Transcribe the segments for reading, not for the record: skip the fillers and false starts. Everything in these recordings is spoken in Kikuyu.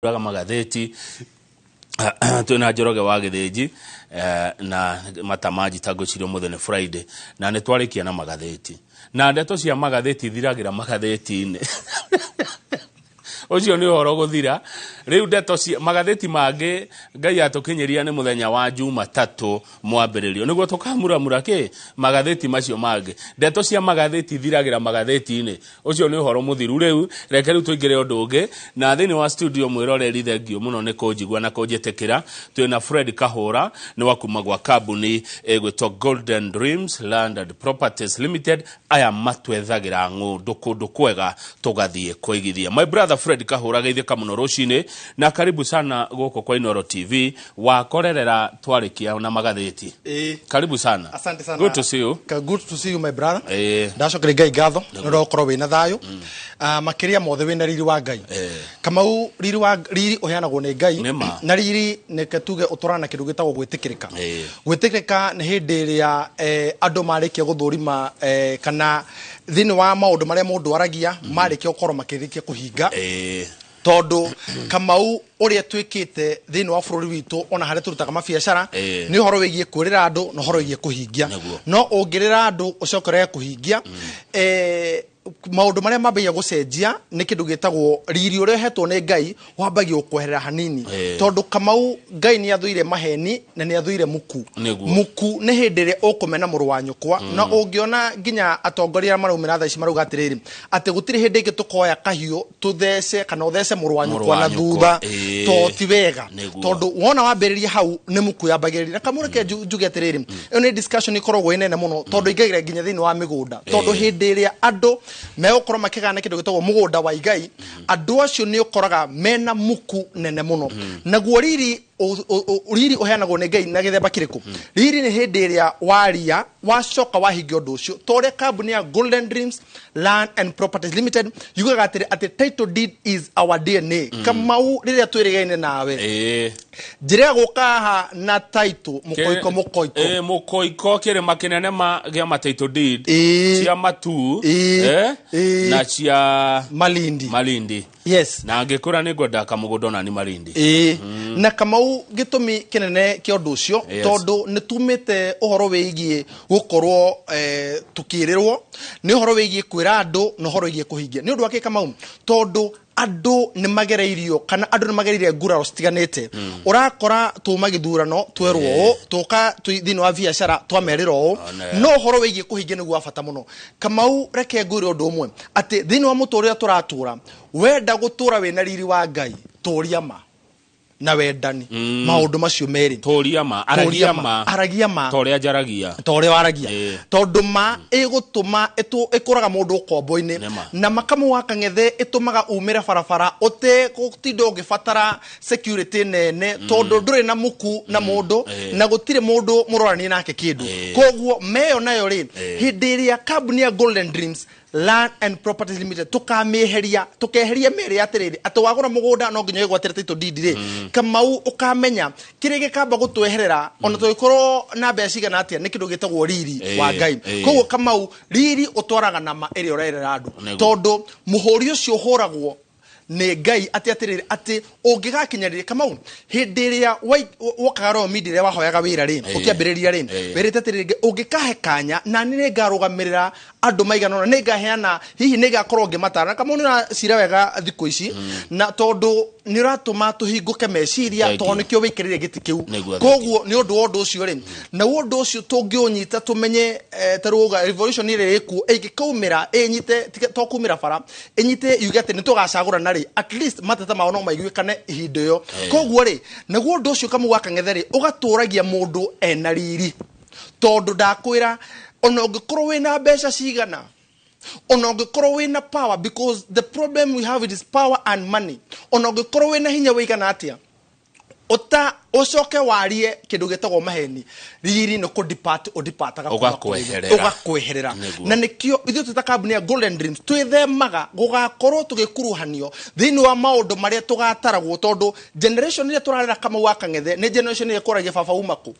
Tũraga magathĩti twĩna Njoroge wa Gĩthĩnji na Matamanji, ta ngwĩciria ũmũthĩ nĩ Friday na nĩ twarĩkia na magathĩti, na ndeto cia magathĩti ithiragĩra magathĩti-inĩ. Ũcio nĩ ũhoro gũthira. Rĩu ndeto cia magathĩti mangĩ Ngai atũkinyĩria nĩ mũthenya wa Jumatatũ mwambĩrĩrio, nĩguo tũkamuramura kĩ magathĩti macio mangĩ. Ndeto cia magathĩti ithiragĩra magathĩti-inĩ. Ũcio nĩ ũhoro mũthiru. Rĩu reke rĩu tũingĩre ũndũ ũngĩ na thĩinĩ wa studio. Mwĩroreri, thengio mũno nĩ kũnjigua na kũnjĩtĩkĩra. Twĩna Fred Kahũra, nĩ wa kuma gwa kambuni ĩgwĩtwo Golden Dreams Land and Properties Limited. Aya matwethagĩra ng'ũndũ kũndũ kwega tũgathiĩ kũigithia. My brother Fred Kahũra, geithĩka mũno rũcinĩ na karibu sana gũkũ kwa Inoro TV. Wakorerera twarĩkia na magathĩti. Ĩĩ. Karibu sana. Asante sana. Good to see you. Good to see you, my brother. Ĩĩ. Ndacokeria Ngai ngatho nĩ ũndũ wa gũkorwo wĩna thayũ. Ah, makĩria mothe wĩna riri wa Ngai. Kamau, riri wa riri ũheanagwo nĩ Ngai. Nĩ ma. Na riri nĩke tuge ũtwarana na kĩndũ gĩtagwo gwĩtĩkĩrĩka. Gwĩtĩkĩrĩka nĩ hĩndĩ ĩrĩa andũ marĩkia gũthũrima kana thĩinĩ wa maũndũ marĩa mũndũ aragia marĩkia gũkorwo makĩrĩkia kũhinga. Tondũ Kamau, ũrĩa twĩkĩte thĩinĩ wa bũrũri witũ, ona harĩa tũrutaga mabiacara, nĩ ũhoro wĩgiĩ kwĩrĩra andũ na ũhoro wĩgiĩ kũhingia. No ũngĩrĩra andũ ũcokerere kũhingia, maũndũ marĩa mambagia gũcenjia nĩ kĩndũ gĩtagwo riri ũrĩa ũhetwo nĩ Ngai wambagia gũkweherera hanini. Tondũ Kamau, Ngai nĩ athũire maheni na nĩ athũire muku. Muku nĩ hĩndĩ ĩrĩa ũkũmena mũrũ wa nyũkwa. Na ũngĩona nginya atongoria arĩa maraumĩra thaa ici marauga atĩrĩrĩ, atĩ gũtirĩ hĩndĩ ĩngĩ tũkoya kahiũ tũthece kana ũthece mũrũ wa Mũrũ nyũkwa wa na nyũkwa. thutha, to ti wega. Tondũ wona wambĩrĩria hau nĩ muku yambagĩrĩria. Na kamũreke njuge atĩrĩrĩ, ĩyo nĩ discussion ĩkoragwo ĩ nene mũno, tondũ ingagĩra nginya thĩinĩ wa mĩgũnda, tondũ hĩndĩ ĩrĩa andũ megũkorwo makĩgana kĩndũ gĩtagwo mũgũnda wa igai, andũ acio nĩ ũkoraga mena muku nene mũno. Naguo riri riri ũheanagwo nĩ Ngai na gĩthemba kĩrĩkũ? Riri nĩ hĩndĩ ĩrĩa waria wacoka wahingia ũndũ ũcio, ta ũrĩa kambuni ya Golden Dreams Land and Properties Limited yugaga atĩrĩ, atĩ title deed is our DNA. Kamau, rĩrĩa twĩrĩgaine nawe, njĩra ya gũka haha na title mũkoiko mũkoiko. Ĩĩ, mũkoiko kĩrĩma kĩnene ma gĩa ma title deed cia Matu na cia Malindi. Malindi. Na ngĩkũra nĩ ngwenda kamũgũnda onani Malindi. Ĩĩ, na Kamau, gĩtũmi kĩnene kĩa ũndũ ũcio, tondũ nĩ tumĩte ũhoro wĩgiĩ gũkorwo tũkĩrĩrwo nĩ ũhoro wĩgiĩ kwĩra andũ na ũhoro wĩgiĩ kũhingia. Nĩ ũndũ wa kĩ, Kamau? Tondũ andũ nĩ magereirio kana andũ nĩ magereire nguraro citiganĩte. Ũrakora tuma gĩthurano twerwo ũũ, tũka thĩinĩ wa biacara twamerĩra ũũ. No ũhoro wĩgiĩ kũhingia nĩguo wa bata mũno. Kamau, reke ngwĩre ũndũ ũmwe, atĩ thĩinĩ wa mũtũrĩre tũratũra, wenda gũtũra wĩna riri wa Ngai, tũria ma na wendani, maũndũ macio merĩ. Tũria ma, aragia ma. Aragia ma. Ta ũrĩa njaragia. Ta ũrĩa waragia. Tondũ ma ĩgũtũma ĩkũraga mũndũ ũkombo-inĩ. Nĩ ma. Na makamu wa kang'ethe ĩtũmaga umĩre barabara ũtegũtinda ũgĩbatara security nene, tondũ ndũrĩ na muku na mũndũ na gũtirĩ mũndũ mũroranie nake kĩndũ. Koguo meyo nayo rĩ, hĩndĩ ĩrĩa kambuni ya Golden Dreams Land and Properties Limited tũkamĩeheria, tũkeheria mĩrĩ atĩrĩrĩ, atĩ wagũra mũgũnda no nginya wĩgwatĩre title deed rĩ, Kamau, ũkamenya kĩrĩa gĩkamba gũtweherera ona tũgĩkorwo na mbeca cigana atĩa nĩ kĩndũ gĩtagwo riri wa Ngai. Koguo Kamau, riri ũtwaraga na ma ĩrĩa ũrerera andũ. Tondũ mũhũri ũcio ũhũragwo nĩ Ngai atĩ atĩrĩrĩ, atĩ ũngĩgakinya rĩrĩ, Kamau, hĩndĩ ĩrĩa wokaga Royal Media, ĩrĩa wahoyaga wĩra rĩ, ũkĩambĩrĩria rĩ, wĩrĩte atĩrĩrĩ, ũngĩkahe kanya nani nĩ ngarũgamĩrĩra andũ maigana ũna, nĩ ngaheana, hihi nĩ ngakorwo ngĩmatara. Na Kamau, nĩ ũracira wega thikũ ici, na tondũ nĩ ũratũma tũhingũke meciria. Thank Tondũ you. nĩkĩo wĩikĩrĩire gĩtĩ kĩu. Koguo Koguo nĩ ũndũ wa ũndũ ũcio rĩ, naguo ũndũ ũcio tũngĩũnyita tũmenye, ta rĩu uga revolution ĩrĩa ĩkuo ĩngĩkaumĩra ĩnyite to kumĩra bara ĩnyite yuge atĩ nĩ tũgacagũrana rĩ, at least mateta mao no maiguĩkane ihinda ĩyo. Koguo rĩ, naguo ũndũ ũcio, Kamau wa Kang'ethe rĩ, ũgatũragia mũndũ ena riri, tondũ ndakwĩra ona ũngĩkorwo wĩna mbeca cigana, ona ũngĩkorwo wĩna power, because the problem we have, it is power and money, ona ũngĩkorwo wĩna hinya wĩigana atĩa, ũta ũcoke warie kĩndũ gĩtagwo maheni, riri nĩ kũ depart ũdipataga kuma kũrĩ we. Ũgakweherera. Ũgakweherera. Na nĩkĩo ithuĩ twĩ ta kambuni ya Golden Dreams twĩthemaga gũgakorwo tũgĩkuruhanio thĩinĩ wa maũndũ marĩa tũgataragwo, tondũ generation ĩrĩa tũrarera, Kamau wa Kang'ethe, nĩ generation ĩrĩa ĩkũragia baba uma kũ.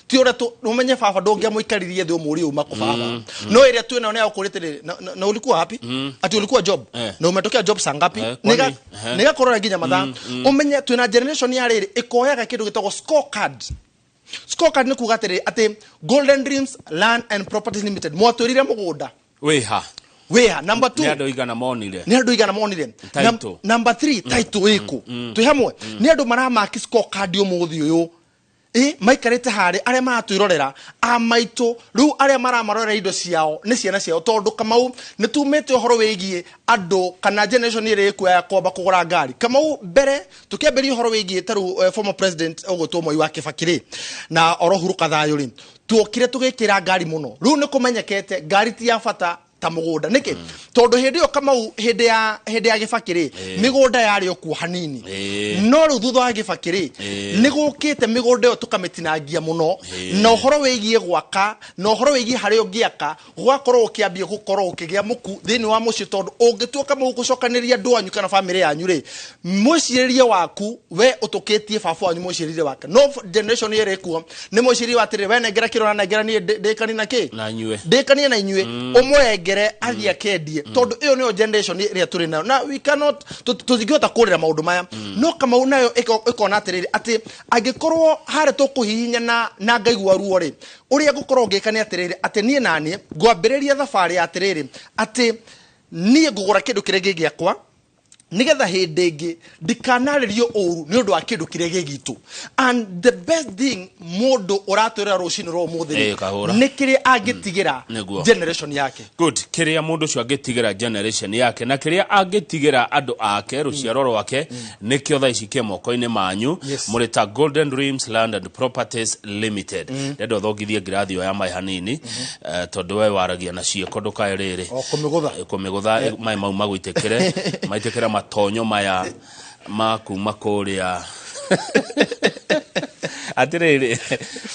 Ti ũrĩa ũmenye baba ndũngĩamũikaririe thĩ ũmũrie uma kũ baba, no ĩrĩa twĩnayo nĩ agũkũrĩte na ulikuwa wapi, ati ulikuwa job na umetokea job saa ngapi? Kwani? Nĩgakorora nginya mathaa. Ũmenye twĩna generation ya rĩrĩ ĩkoyaga kĩndũ gĩtagwo scorecard. Scorecard nĩ kuga atĩrĩrĩ, atĩ Golden Dreams Land and Properties Limited mwatwĩrire mũgũnda wĩha wĩha. Number 2, nĩ andũ igana monire. Nĩ andũ igana monire. Title. Number 3, title ĩkũ? Twĩ hamwe? Nĩ andũ maramaki scorecard ũmũthĩ ũyũ ĩ maikarĩte harĩ arĩa maratwĩrorera a maitũ rĩu, arĩa maramarorera indo ciao nĩ ciana ciao, tondũ Kamau nĩ tumĩte ũhoro wĩgiĩ andũ kana generation ĩrĩa ĩkuoya kwamba kũgũra ngari. Kamau, mbere tũkĩambĩrĩria ũhoro wĩgiĩ ta rĩu former president ũgwĩtwo Mwai wa Kĩbakĩ rĩ, na oro hurũka thayũ rĩ, tuokire tũgĩkĩra ngari mũno. Rĩu nĩ kũmenyekete ngari ti ya bata ta mũgũnda. Nĩkĩ? Tondũ hĩndĩ ĩyo Kamau, hĩndĩ ya Gĩbakĩ rĩ, mĩgũnda yarĩ o kuo hanini. No rĩu thutha wa Gĩbakĩ rĩ, nĩ gũkĩte mĩgũnda ĩyo tũkamĩtinangia mũno, na ũhoro wĩgiĩ gwaka na ũhoro wĩgiĩ harĩa ũngĩaka gũgakorwo ũkĩambia gũkorwo ũkĩgĩa mũku thĩinĩ wa mũciĩ, tondũ ũngĩtua Kamau gũcokanĩrĩria andũ anyu kana bamĩrĩ yanyu rĩ, mwĩcirĩrie waku we ũtũkĩtie baba wanyu mwĩcirĩrie wake, no generation ĩrĩa ĩkuo nĩ mwĩcirĩrie wa atĩrĩrĩ, we nengera kĩro na nengera niĩ ndĩkani na kĩ na nyue. Ndĩkanie na inyuĩ, ũmũrengere athiĩ akendie, tondũ ĩyo nĩyo generation ĩrĩa tũrĩ nayo, na we cannot tũtingĩhota kũrĩra maũndũ maya. No Kamau nayo ĩkona atĩrĩrĩ, atĩ angĩkorwo harĩa tũkũhihinya na ngaigua ruo rĩ, ũrĩa ngũkorwo ngĩka nĩ atĩrĩrĩ, atĩ niĩ naniĩ ngwambĩrĩria thabarĩ ya atĩrĩrĩ, atĩ niĩ ngũgũra kĩndũ kĩrĩa gĩ gĩakwa, nigetha hĩndĩ ĩngĩ ndikanarĩrio ũru nĩ ũndũ wa kĩndũ kĩrĩa gĩ gitũ. And the best thing mũndũ ũratwĩrĩra rũcinĩ rwa ũmũthĩ rĩ, Kahũra. nĩ kĩrĩa angĩtigĩra generation yake. Good. Kĩrĩa mũndũ ũcio angĩtigĩra generation yake na kĩrĩa angĩtigĩra andũ ake, rũciaro rwake, nĩkĩo thaa ici kĩ moko-inĩ manyu. Mũrĩ ta Golden Dreams Land and Properties Limited. Ndenda ũthongithie ngirathi ĩyo ya maĩ hanini, tondũ we waragia na ciĩko, ndũkae rĩrĩ. O kũmĩgũtha. Kũmĩgũtha, maĩ mau magũitĩkĩre, maitĩkĩre matonyo maya ma kuma kũrĩa. Atĩrĩrĩ,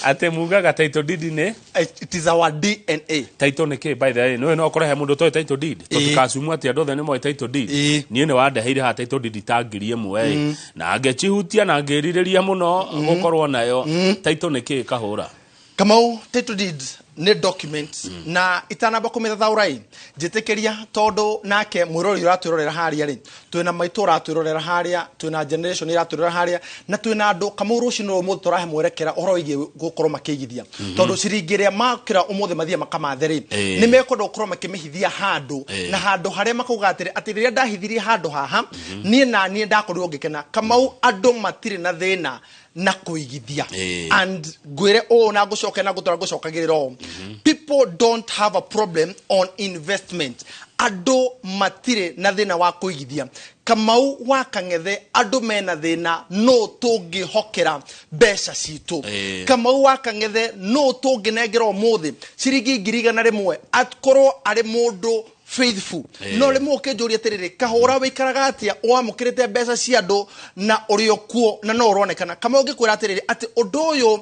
atĩ mugaga title deed nĩ It is our DNA. Title nĩ kĩ, by the way? Nĩwe no ũkore he mũndũ ũtoĩ title deed. Tũtikacumu atĩ andũ othe nĩ moĩ title deed. Niĩ nĩ wandeheire haha title deed ta 1000 ĩ, na ngĩcihutia na ngĩrirĩria mũno gũkorwo nayo. Title nĩ kĩ, Kahũra? Kamau, title deed nĩ document, na itanamba kũmĩthathaũra ĩ, njĩtĩkĩria, tondũ nake mwĩrori ũratwĩrorera harĩa rĩ, twĩna maitũ ũratwĩrorera harĩa, twĩna generation ĩratwĩrorera harĩa, na twĩna andũ Kamau rũcinĩ rũrũ ũmũthĩ tũrahe mwerekera ũhoro wĩgiĩ gũkorwo makĩigithia, tondũ ciringi ĩrĩa makĩra ũmũthĩ mathiĩ makamathe rĩ, nĩ mekwenda gũkorwo makĩmĩhithia handũ, na handũ harĩa makauga atĩrĩ, atĩ rĩrĩa ndahithirie handũ haha, niĩ na niĩ ndakorirwo ngĩkena. Kamau, andũ matirĩ na thĩna na kũigithia. And ngwĩre ũũ na ngũcoke na ngũtũra ngũcokagĩrĩra ũũ, people don't have a problem on investment. Andũ matirĩ na thĩna wa kũigithia. Kamau wa Kang'ethe, andũ mena thĩna no tũngĩhokera mbeca citũ. Kamau wa Kang'ethe, no tũngĩnengera ũmũthĩ ciringi 100,000 akorwo arĩ mũndũ faithful? No rĩmwe ũkĩnjũria atĩrĩrĩ, Kahũra, wĩikaraga atĩa wamũkĩrĩte mbeca cia andũ na ũrĩ o kuo na no ũronekana? Kamau, ngĩkwĩra atĩrĩrĩ, atĩ ũndũ ũyũ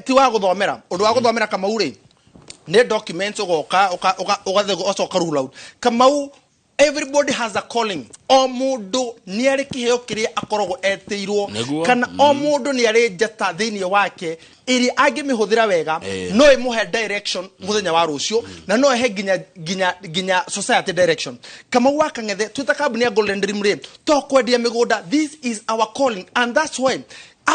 ti wa gũthomera. Ũndũ wa gũthomera, Kamau, rĩ, nĩ documents ũgoka ũgathiĩ ũgacoka rule out. Kamau, everybody has a calling. O mũndũ nĩ arĩ kĩheo kĩrĩa akoragwo etĩirwo, kana o mũndũ nĩ arĩ njata thĩinĩ wake ĩrĩa angĩmĩhũthĩra wega no ĩmũhe direction mũthenya wa rũciũ, na no ĩhe nginya society direction. Kamau wa Kang'ethe, twĩta kambuni ya Golden Dream rĩ, to kwendia mĩgũnda. This is our calling, and that's why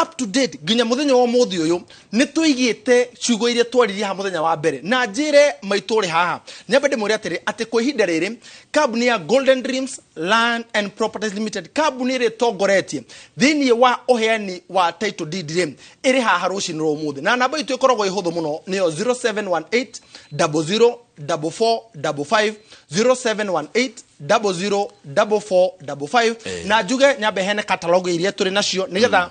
up to date nginya mũthenya wa ũmũthĩ ũyũ nĩ tũigĩte ciugo iria twaririe haha mũthenya wa mbere. Na njĩre maitũ ũrĩ haha, nyambe ndĩmwĩre atĩrĩ, atĩ kwa ihinda rĩrĩ kambuni ya Golden Dreams Land and Properties Limited, kambuni ĩrĩa ĩtongoretie thĩinĩ wa ũheani wa title deed rĩ, ĩrĩ haha rũcinĩ rwa ũmũthĩ, na namba itũ ĩkoragwo ĩ hũthũ mũno, nĩyo 0718 00 4455, 0718 00 4455. Na njuge nyambe hene catalogue iria tũrĩ nacio, nĩgetha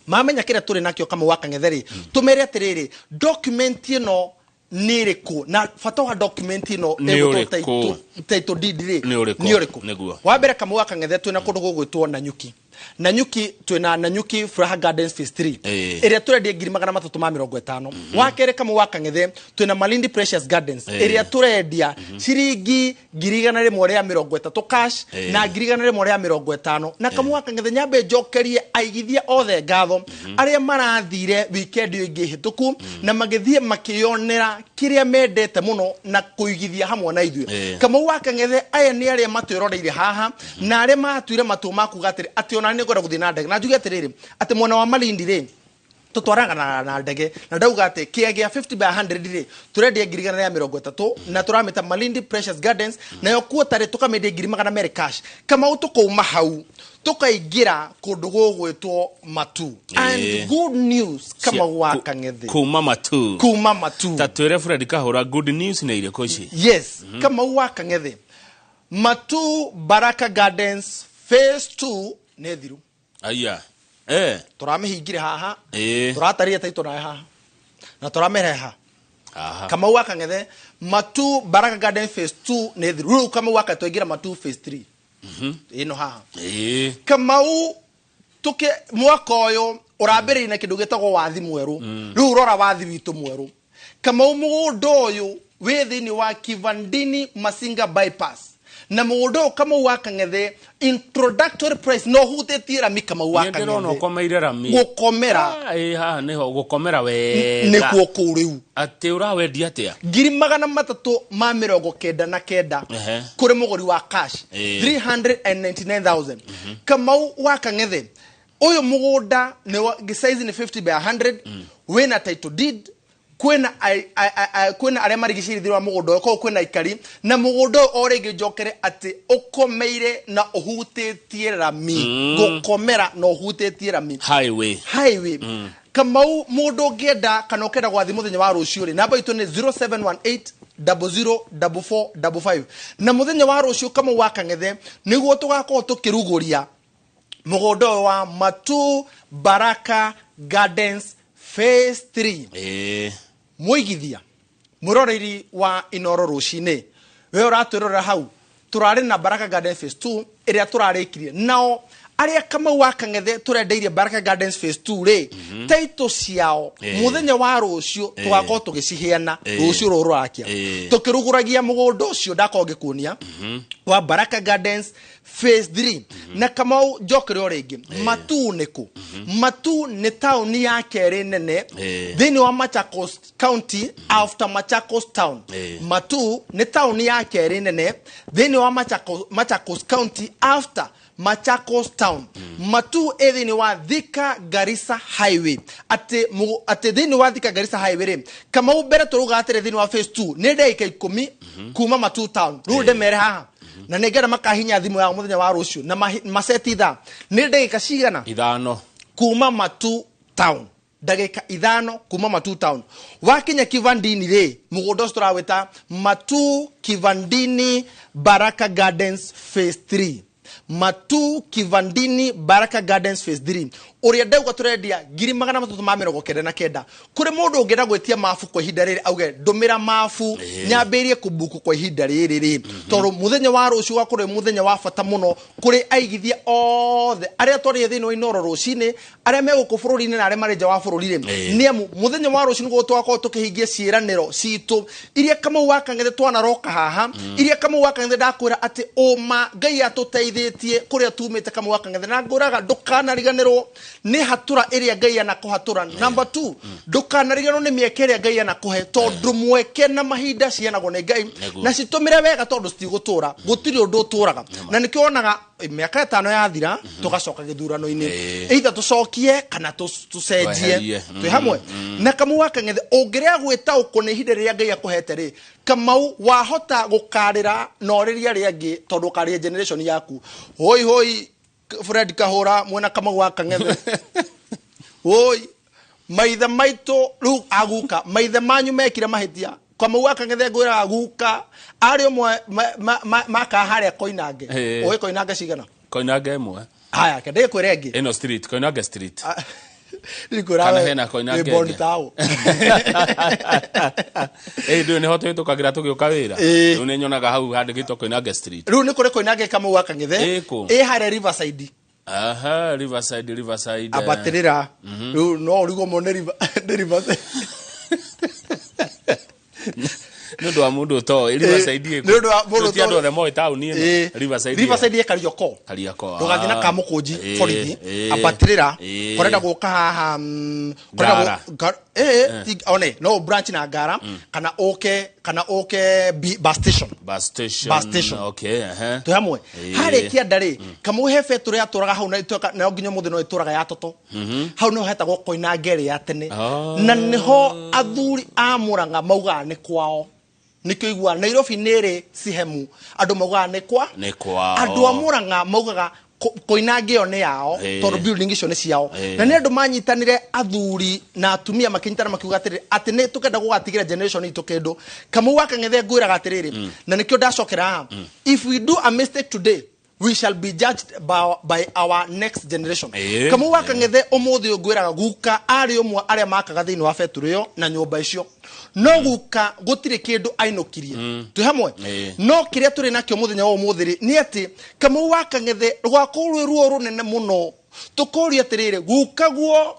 mamenya kĩrĩa tũrĩ nakĩo. Kamau wa Kang'ethe rĩ, tũmere atĩrĩrĩ, document ĩno nĩ ĩrĩkũ, na bata wa document ĩno Nĩ ĩgwĩtwo ũrĩkũ? title deed rĩ, Nĩ ũrĩkũ? nĩ ũrĩkũ? Nĩguo. Wa mbere, Kamau wa Kang'ethe, twĩna kũndũ gũgwĩtwo Nanyuki. Nanyuki twina Nanyuki Furaha Gardens phase 3 ĩrĩa tũrendia 350,000. Wa kerĩ, Kamau wa Kang'ethe, twĩna Malindi Precious Gardens ĩrĩa tũrendia ciringi 130,000 cash na 150,000. Na Kamau wa Kang'ethe, nyambe njokerie aigithia othe ngatho arĩa marathire weekend ĩyo ĩngĩ hĩtũku na magĩthiĩ makĩyonera kĩrĩa mendete mũno na kũigithia hamwe na ithuĩ. Kamau wa Kang'ethe, aya nĩ arĩa matwĩroreire haha na arĩa matuire matua ma kuga atĩrĩ atĩ ona nĩ ngwenda gũthiĩ na ndege. Na njuge atĩrĩrĩ, atĩ mwena wa Malindi rĩ, tũtwaraga na ndege. Na ndauga atĩ kĩa gĩa 50 by 100 rĩ, tũrendia 130,000 na tũramĩta Malindi Precious Gardens. Nayo kuota rĩ, tũkamĩendia 200,000 cash. Kamau, tũkauma hau tũkaingĩra kũndũ gũgwĩtwo Matu. And good news, Kamau wa Kang'ethe, Kuma Matu. Kuma Matu. Ta twĩre, Fred Kahũra, good news nĩ irĩkũ ici? Yes, Kamau wa Kang'ethe, Matu Baraka Gardens phase 2 nĩ thiru. Aya, Tũramĩhingire haha, tũratarire taitũ nawe haha na tũramĩrehe haha. Kamau wa Kang'ethe, Matu Baraka Garden phase 2 nĩ thiru. Rĩu, Kamau wa Kang'ethe, twaingĩra Matu phase 3 ĩno haha. Kamau, tuke mwaka ũyũ ũrambĩrĩria na kĩndũ gĩtagwo wathi mwerũ. Rĩu rora wathi witũ mwerũ, Kamau. Mũgũnda ũyũ wĩ thĩinĩ wa Kivandini Masinga bypass, na mũgũnda ũyũ, Kamau wa Kang'ethe, introductory price no hutĩtie rami, Kamau wa Nĩ ndĩrona Kang'ethe. ũkomeire rami. Gũkomera. Ah, haha nĩho gũkomera wega. Nĩkuo kũu rĩu. Atĩ ũrawendia atĩa? 399,000 kũrĩ mũgũri wa cash. 399,000, Kamau wa Kang'ethe. Ũyũ mũgũnda nĩ size nĩ 50 by 100, wĩna title deed, kwĩna kwĩna arĩa marigicĩirie thĩinĩ wa mũgũnda ũyũ, koguo kwĩna aikari. Na mũgũnda ũyũ, o rĩngĩ njokere atĩ ũkomeire na ũhutĩtie rami. Gũkomera na ũhutĩtie rami. Highway. Highway. Kamau, mũndũ ũngĩenda kana ũkenda gwathi mũthenya wa rũciũ rĩ, namba itũ nĩ 0718 004455. Na mũthenya wa rũciũ, Kamau wa Kang'ethe, nĩguo tũgakorwo tũkĩrugũria mũgũnda ũyũ wa Matu Baraka Gardens phase 3. Mũigithia mwĩroreri wa Inoro rũcinĩ, we ũratwĩrorera hau, tũrarĩ na Baraka Gardens phase 2 ĩrĩa tũrarĩkirie. Nao arĩa, Kamau wa Kang'ethe, tũrendeirie Baraka Gardens phase 2 rĩ, taitũ ciao mũthenya wa rũciũ tũgakorwo tũgĩciheana rũciũ rũrũ rũrakia, tũkĩrugũragia mũgũnda ũcio ndakorwo ngĩkuonia wa Baraka Gardens phase 3. Na Kamau, njokere o rĩngĩ, Matu nĩ kũ? Matu nĩ taũni ya kerĩ nene thĩinĩ wa Machakos County after Machakos town. Matu nĩ taũni ya kerĩ nene thĩinĩ wa Machakos County after Machakos town. Matu ĩ thĩinĩ wa Thika Garissa Highway. Atĩ atĩ thĩinĩ wa Thika Garissa Highway rĩ, Kamau, mbere tũrauga atĩrĩ, thĩinĩ wa phase 2 nĩ ndagĩka 10 kuma Matu town. Rĩu ndemere haha na nĩ ngenda makahinya thimũ yao mũthenya wa rũciũ na maceti thaa nĩ ndagĩka cigana? 5. Kuma Matu town, ndagĩka 5 kuma Matu town. Wakinya Kivandini rĩ, mũgũnda ũcio tũrawĩta Matu Kivandini Baraka Gardens phase 3. Matu Kivandini Baraka Gardens phase 3, ũrĩa ndauga tũrendia 399,000. Kũrĩ mũndũ ũngĩenda gwĩtia mabu kwa ihinda rĩrĩ, auge ndũmĩra mabu nyambĩrĩrie kũbuku kwa ihinda rĩrĩ rĩ, tondũ mũthenya wa rũciũ ũgakorwo wĩ mũthenya wa bata mũno kũrĩ aigithia othe arĩa twarĩe thĩinĩ wa Inoro rũcinĩ, arĩa me gũkũ bũrũri-inĩ na arĩa marĩ nja wa bũrũri rĩ. Nĩ amu mũthenya wa rũciũ nĩguo tũgakorwo tũkĩhingia ciĩranĩro citũ iria, Kamau wa Kang'ethe, twanaroka haha, iria, Kamau wa Kang'ethe, ndakwĩra atĩ ũma Ngai atũteithĩtie kũrĩa tumĩte, Kamau wa Kang'ethe. Na ngũraga ndũkanariganĩrwo nĩ hatũra ĩrĩa Ngai anakũhatũra. Number 2, ndũkanariganĩrwo nĩ mĩeke ĩrĩa Ngai anakũhe, tondũ mweke na mahinda ciheanagwo nĩ Ngai. Na citũmĩre wega, tondũ citigũtũra. Gũtirĩ ũndũ ũtũraga, na nĩkĩo wonaga mĩaka 5 yathira tũgacoka gĩthurano-inĩ, either tũcokie kana tũcenjie. Tweherie. Twĩ hamwe na Kamau wa Kang'ethe. Ũngĩrĩa gwĩtaũkwo nĩ ihinda rĩrĩa Ngai akũhete rĩ, Kamau, wahota gũkarĩra na ũrĩria arĩa angĩ, tondũ ũkarĩria generation yaku. Hoi hoi, Fred Kahũra mwena Kamau wa Kang'ethe, oi maithe maitũ rĩu aguka maithe manyu mekire mahĩtia. Kamau wa Kang'ethe, ngwĩraga aguka arĩ ũmwe makaa harĩa Koinange. Ũĩ Koinange cigana? Koinange 1. Haya, kende kwĩre ĩngĩ. Ĩno street, Koinange Street. Ndikwĩra Kana we, hena Koinange wĩ born ĩngĩ. tao. Ndũĩ nĩho tũhĩtũkagĩra tũgĩũka wĩra. Rĩu nĩ nyonaga hau handĩkĩtwo Koinange Street. Rĩu nĩ kũrĩ Koinange, Kamau wa Kang'ethe. Ĩ kũ? Ĩ harĩa Riverside. Aha, Riverside, Riverside. Ambatĩrĩra rĩu no ũrigwo mo nĩ nĩ Riverside. Nĩ ũndũ wa mũndũ ũtoĩ Riverside ĩkũ? Nĩ ũndũ wa mũndũ Ti andũ ũtoĩ. othe moĩ taũni ĩno. Riverside. Riverside ĩ Kariokor. Kariokor. Ndũgathiĩ na Kamũkũnji borithi, ambatĩrĩra kũrenda gũka haha, kũrenda Ngara. One no branch na Ngara, kana ũke bus station. Bus station. Bus station. Okay, ehe. Twĩ hamwe. Harĩa kĩanda rĩ, Kamau he betũrũ yatũraga hau na nayo nginya ũmũthĩ no ĩtũraga ya toto. Hau nĩho hetagwo Koinange ĩrĩa ya tene. Na nĩho athuri a Mũrang'a maugaga nĩ kwao. Nĩkĩo iguaga Nairobi nĩ ĩrĩ sehemu andũ maugaga nĩ kwa. Nĩ kwao. Andũ a Mũrang'a maugaga Koinange ĩyo nĩ yao, tondũ building icio nĩ ciao. Na nĩ andũ manyitanire, athuri na atumia makĩnyitana makiuga atĩrĩrĩ, atĩ nĩ tũkenda gũgatigĩra generation itũ kĩndũ. Kamau wa Kang'ethe ngwĩraga atĩrĩrĩ, na nĩkĩo ndacokera haha, if we do a mistake today, we shall be judged by our next generation. Kamau wa Kang'ethe ũmũthĩ ũyũ ngwĩraga guka arĩ ũmwe arĩa makaga thĩinĩ wa betũrũ ĩyo na nyũmba icio. No guka gũtirĩ kĩndũ ainũkirie. Twĩ hamwe? No kĩrĩa tũrĩ nakĩo mũthenya wa ũmũthĩ rĩ, nĩ atĩ Kamau wa Kang'ethe rwakorwo rwĩ ruo rũnene mũno. Tũkoria atĩrĩrĩ, guka guo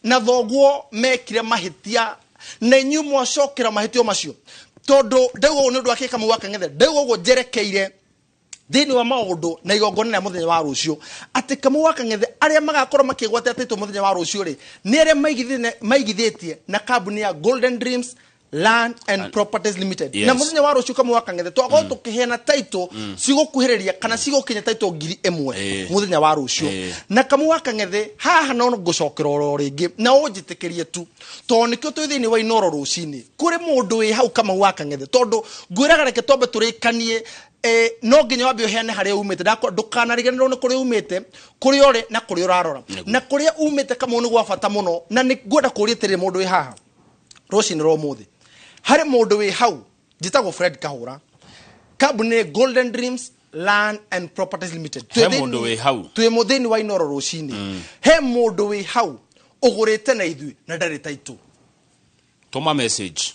na thoguo mekire mahĩtia na inyuĩ mwacokera mahĩtio macio. Tondũ ndauga ũguo nĩ ũndũ wa kĩ Kamau wa Kang'ethe, ndauga ũguo njerekeire thĩinĩ wa maũndũ na igongona rĩa mũthenya wa rũciũ, atĩ Kamau wa Kang'ethe arĩa magakorwo makĩgwatĩra title mũthenya wa rũciũ rĩ, nĩ arĩa maigithĩtie na kambuni ya Golden Dreams Land and Properties Limited. Na mũthenya wa rũciũ Kamau wa Kang'ethe twakorwo tũkĩheana title cigũkuhĩrĩria kana cigũkinya title 1000 mũthenya wa rũciũ. Na Kamau wa Kang'ethe haha no ngũcokera oro rĩngĩ na ũnjĩtĩkĩrie tu, tondũ nĩkĩo twĩ thĩinĩ wa Inooro rũcinĩ. Kũrĩ mũndũ wĩ hau Kamau wa Kang'ethe, tondũ ngwĩraga reke twambe tũrĩkanie, no nginya wambe ũheane harĩa umĩte. Ndakwa ndũkanariganĩrwo nĩ kũrĩa umĩte, kũrĩa ũrĩ na kũrĩa ũrarora. Na kũrĩa umĩte Kamau nĩ gwa bata mũno, na nĩ ngwenda kũũria atĩrĩrĩ mũndũ wĩ haha rũcinĩ rwa ũmũthĩ. Harĩ mũndũ wĩ hau njĩtagwo Fred Kahũra, kambuni nĩ Golden Dreams Land and Properties Limited. He mũndũ wĩ hau. Twĩ mũthĩinĩ wa Inooro rũcinĩ. He mũndũ wĩ hau ũgũrĩte na ithuĩ na ndarĩ title. Tũma message.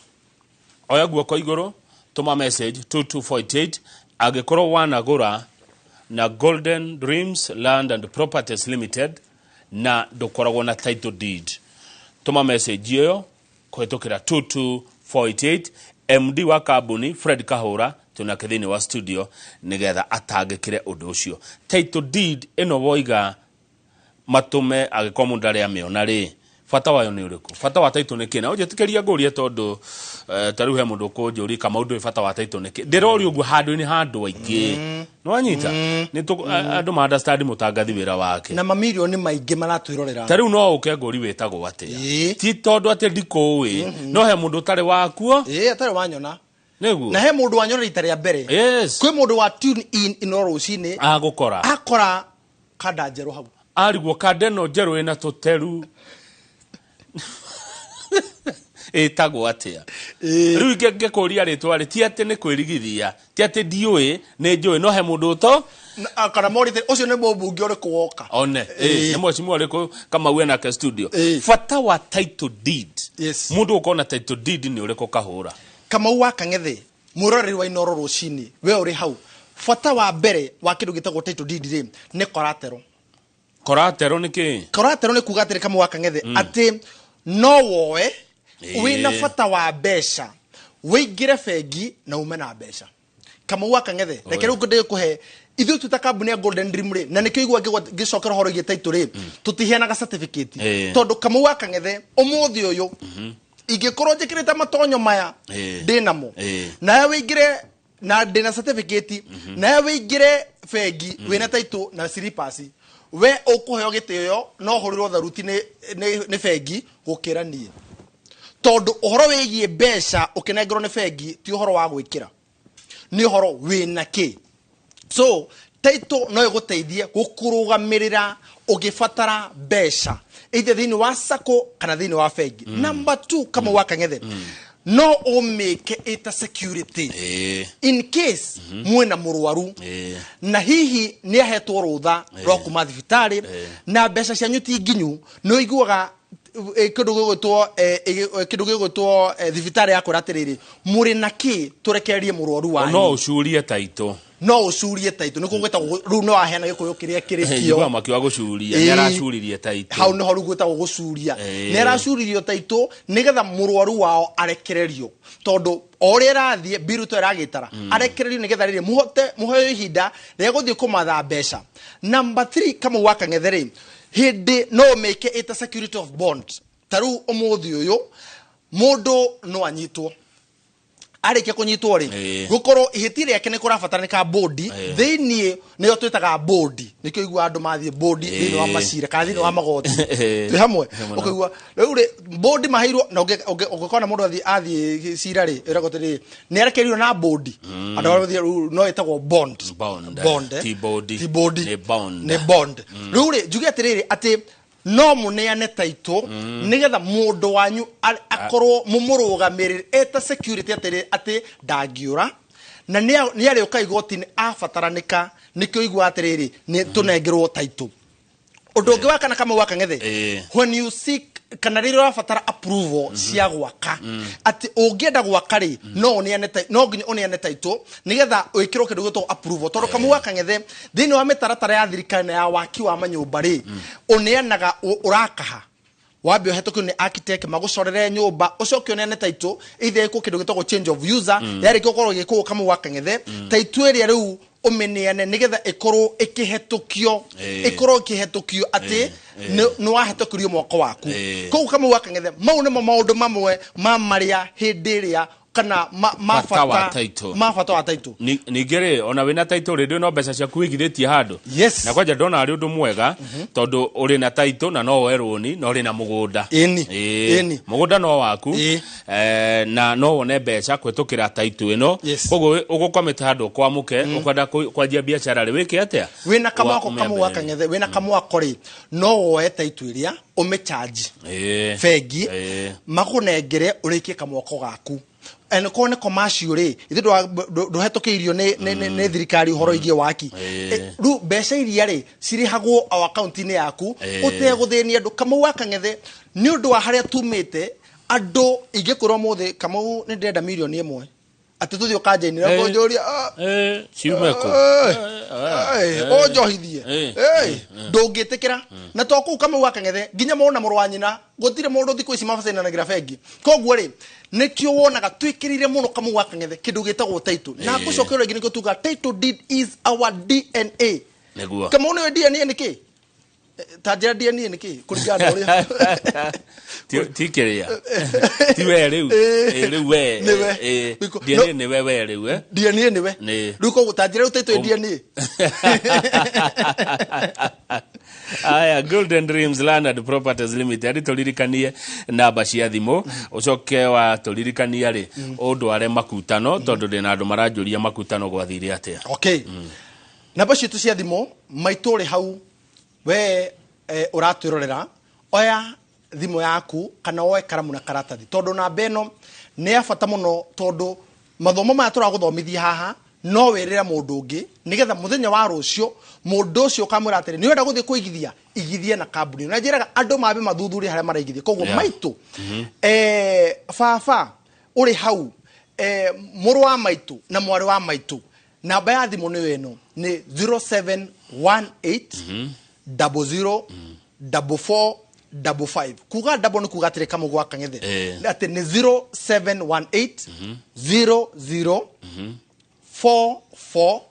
Oya guoko igũrũ, tũma message 2248 angĩkorwo wanagũra na Golden Dreams Land and Properties Limited na ndũkoragwo na title deed. Tũma message ĩyo kũhĩtũkĩra 22488. MD wa kambuni Fred Kahũra twĩnake thĩinĩ wa studio nĩgetha atangĩkĩre ũndũ ũcio. Title deed ĩno woiga matũme angĩkorwo mũndũ ndarĩ amĩona rĩ, bata wayo nĩ ũrĩkũ? Bata wa title nĩ kĩ? Na ũnjĩtĩkĩria ngũrie tondũ ta rĩu he mũndũ ũkũnjũria Kamau ndũĩ bata wa title nĩ kĩ? Ndĩroria ũguo handũ-inĩ ha andũ aingĩ. Nĩwanyita? Nĩ andũ ma understand mũtangathi wĩra wake. Na mamirioni maingĩ maratwĩrorera. Ta rĩu no ũke ngũri wĩtagwo atĩa? Ti tondũ atĩ ndikũĩ, no he mũndũ ũtarĩ wakuo. Atarĩ wanyona. Nĩguo. Na he mũndũ wanyona rita rĩa mbere. Kwĩ mũndũ wa tune in Inooro rũcinĩ. Agũkora. Akora kanda njerũ hau. Arigwo kanda ĩno njerũ ĩna tũteru. Ĩtagwo atĩa? Rĩu ingĩkũria rĩtwa rĩ, ti atĩ nĩ kwĩrigithia, ti atĩ ndiũĩ, nĩ njũĩ, no he mũndũ ũto Na, kana morĩte ũcio nĩ mũmbunge ũrĩkũ woka. One, nĩ mheshimiwa ũrĩkũ Kamau enake studio. Bata wa title deed. Mũndũ ũkorwo na title deed nĩ ũrĩkũ Kahũra? Kamau wa Kang'ethe, mwĩroreri wa Inooro rũcinĩ, we ũrĩ hau. Bata wa mbere wa kĩndũ gĩtagwo title deed rĩ, nĩ collateral. Collateral nĩ kĩ? Collateral nĩ kuga atĩrĩ Kamau wa Kang'ethe, atĩ no woe wĩna bata wa mbeca, wĩingĩre bengi na ume na mbeca. Kamau wa Kang'ethe, reke rĩu ndĩkũhe ithuĩ twĩ ta kambuni ya Golden Dream rĩ, na nĩkĩo igua ngĩcokera ũhoro wĩgiĩ title rĩ, tũtiheanaga certificate. Tondũ Kamau wa Kang'ethe ũmũthĩ ũyũ ingĩkorwo njĩkĩrĩte matonyo maya ndĩnamo, nawe wĩingĩre na ndĩna certificate, nawe wĩingĩre bengi wĩna title na slippers, we ũkũheo gĩtĩo no ũhũrĩrwo tharuti nĩ bengi gũkĩra niĩ. Tondũ ũhoro wĩgiĩ mbeca ũkĩnengerwo nĩ bengi ti ũhoro wa gwĩkĩra, nĩ ũhoro wĩna kĩ. So title no ĩgũteithie gũkũrũgamĩrĩra ũgĩbatara mbeca either thĩinĩ wa sacco kana thĩinĩ wa bengi. Number 2, Kamau wa Kang'ethe, no ũmĩke ĩta security in case mwĩna mũrwaru na hihi nĩ ahetwo rũtha rwa kuma thibitarĩ na mbeca cianyu ti nginyu, nĩ ũiguaga kĩndũ gĩgwĩtwo, kĩndũ gĩgwĩtwo, thibitarĩ yakwĩra atĩrĩrĩ, mũrĩ na kĩ tũrekererie mũrwaru wanyu. No ũcurie title. No ũcurie taitũ, nĩkuo gwĩtagwo rĩu no aheana gĩkũyũ kĩrĩa kĩrĩ kĩo. Njiguaga makiuga gũcuria. Ĩĩ. Nĩ aracuririe taitũ. Hau nĩho rĩu gwĩtagwo gũcuria. Ĩĩ. Nĩ aracuririo taitũ nĩgetha mũrwaru wao arekererio, tondũ o ũrĩa ĩrathiĩ mbiru to ĩragĩtara, arekererio nĩgetha rĩrĩ mũhote mũheo ihinda rĩa gũthiĩ kũmatha mbeca. Number 3, Kamau wa Kang'ethe rĩ, hĩndĩ no ũmĩke ĩta security of bond. Ta rĩu ũmũthĩ ũyũ mũndũ no anyitwo, arĩkia kũnyitwo rĩ, Ĩĩ. gũkorwo ihĩtia rĩake nĩ kũrabataranĩka bũndi Ĩĩ. thĩiniĩ, nĩyo twĩtaga bũndi, nĩkĩo iguaga andũ mathiĩ bũndi thĩinĩ wa Ĩĩ. macira kana thĩinĩ wa magoti. Ĩĩ. Twĩ hamwe? Mũno. Ũkaigua rĩu rĩ, bũndi maheirwo na ũngĩkona mũndũ athiĩ cira rĩ, ĩragwo atĩrĩrĩ, nĩ arekereirio na bũndi. Andũ arĩa mathiĩ rĩu no ĩtagwo bond. Bond. Bond, eh? Ti bũndi. Ti bũndi. Nĩ bond. Nĩ bond. Rĩu rĩ, njuge atĩrĩrĩ, atĩ no mũneane taitũ nĩgetha mũndũ wanyu akorwo mũmũrũgamĩrĩre eta security, atĩrĩ atĩ ndangĩũra na nĩ arĩũka igoti-inĩ abataranĩka. Nĩkĩo igua atĩrĩrĩ, nĩ tũnengerwo taitũ. Ũndũ ũngĩ wa kana, Kamau wa Kang'ethe, Ĩĩ. when you seek kana rĩrĩa ũrabatara approval cia gwaka, atĩ ũngĩenda gwaka rĩ, no ũneane no nginya ũneane taitũ nĩgetha wĩkĩrwo kĩndũ gĩtagwo approval, tondũ Kamau wa Kang'ethe, thĩinĩ wa mĩtaratara ya thirikari na ya waki wa manyũmba rĩ, ũneanaga ũrakaha wambe ũhetũkio nĩ architect magũcorere nyũmba, ũcoke ũneane taitũ, either ĩkwo kĩndũ gĩtagwo change of user. Yarĩkia gũkorwo ĩgĩkwo, Kamau wa Kang'ethe, taitũ ĩrĩa rĩu ũmĩneane nĩgetha ĩkorwo ĩkĩhetũkio, Ĩĩ. ĩkorwo ĩkĩhetũkio atĩ nĩ wahetũkirio mwako waku. Ĩĩ. Koguo Kamau wa Kang'ethe, mau nĩmo maũndũ mamwe ma marĩa hĩndĩ ĩrĩa kana ma Bata wa bata title. ma bata wa taitũ. Ningĩ rĩ, ona wĩna taitũ rĩ, ndũĩ no mbeca ciaku wĩigithĩtie handũ. Yes. Na kwanja ndona arĩ ũndũ mwega, tondũ ũrĩ na taitũ na no woe rũni na ũrĩ na mũgũnda. Ĩni. Ĩĩ. Ĩni. Mũgũnda no waku. Ĩĩ. Na no wone mbeca kũhĩtũkĩra taitũ ĩno. Yes. Koguo ũgũkwamĩte handũ ũkwamũke, ũkwenda kwanjia biacara rĩ, wĩke atĩa? Wĩna kamwako, Wa- Kamau wa Kang'ethe, wĩna kamwako rĩ, no woe taitũ ĩrĩa ũmĩchanji bengi, makũnengere ũrĩkie kamwako gaku. Korwo nĩ commercial rĩ, ithuĩ ndũhetũkĩirio nĩ thirikari ũhoro igiĩ waki. Ĩĩ. Rĩu mbeca iria rĩ cirĩhagwo o akaunti-inĩ yaku Ĩĩ. ũtegũthĩnia andũ. Kamau wa Kang'ethe, nĩ ũndũ wa harĩa tumĩte andũ, ingĩkwĩra ũmũthĩ, Kamau, nĩ ndĩrenda 1 million atĩ tũthiĩ ũkanjainĩra, kũnjũria, "Ah, Ciume kũ? Ũnjohithie." Ndũngĩtĩkĩra na to kũu, Kamau wa Kang'ethe, nginya mona mũrũ wa nyina, gũtirĩ mũndũ thikũ ici mabacainanagĩra bengi. Koguo rĩ, nĩkĩo wonaga twĩkĩrĩire mũno, Kamau wa Kang'ethe, kĩndũ gĩtagwo title. Na ngũcokeria rĩngĩ, nĩkĩo tuga title deed is our DNA. Nĩguo. Kamau, nĩwe DNA nĩ kĩ? Ta njĩra, DNA nĩ kĩ kũringana na ũrĩa Ti kĩrĩa ti we rĩu. Rĩu we Nĩwe. DNA nĩwe we rĩu, eh? DNA nĩwe. Nĩ. Rĩu koguo ta njĩra, rĩu title DNA. Aya, Golden Dreams Land and Properties Limited, tũririkanie namba cia thimũ, ũcoke wa tũririkania rĩ, ũndware makutano, tondũ ndĩna andũ maranjũria makutano gwathire atĩa. Okay, namba citũ cia thimũ, maitũ ũrĩ hau we, ũratwĩrorera, oya thimũ yaku kana woe karamu na karatathi, tondũ namba ĩno nĩ ya bata mũno, tondũ mathomo maya tũragũthomithia haha no wĩrĩre mũndũ ũngĩ, nĩgetha mũthenya wa rũciũ mũndũ ũcio ũkamwĩra atĩrĩ, nĩ ũrenda gũthiĩ kũigithia, igithie na kambuni. Na njĩraga andũ mambe mathuthurie harĩa maraigithia. Koguo maitũ, baba ũrĩ hau, mũrũ wa maitũ na mwarĩ wa maitũ, namba ya thimũ nĩyo ĩno, nĩ 0718 00 44 55. Kuga double nĩ kuga atĩrĩ, Kamau gwa Kang'ethe, atĩ nĩ 0718 00 44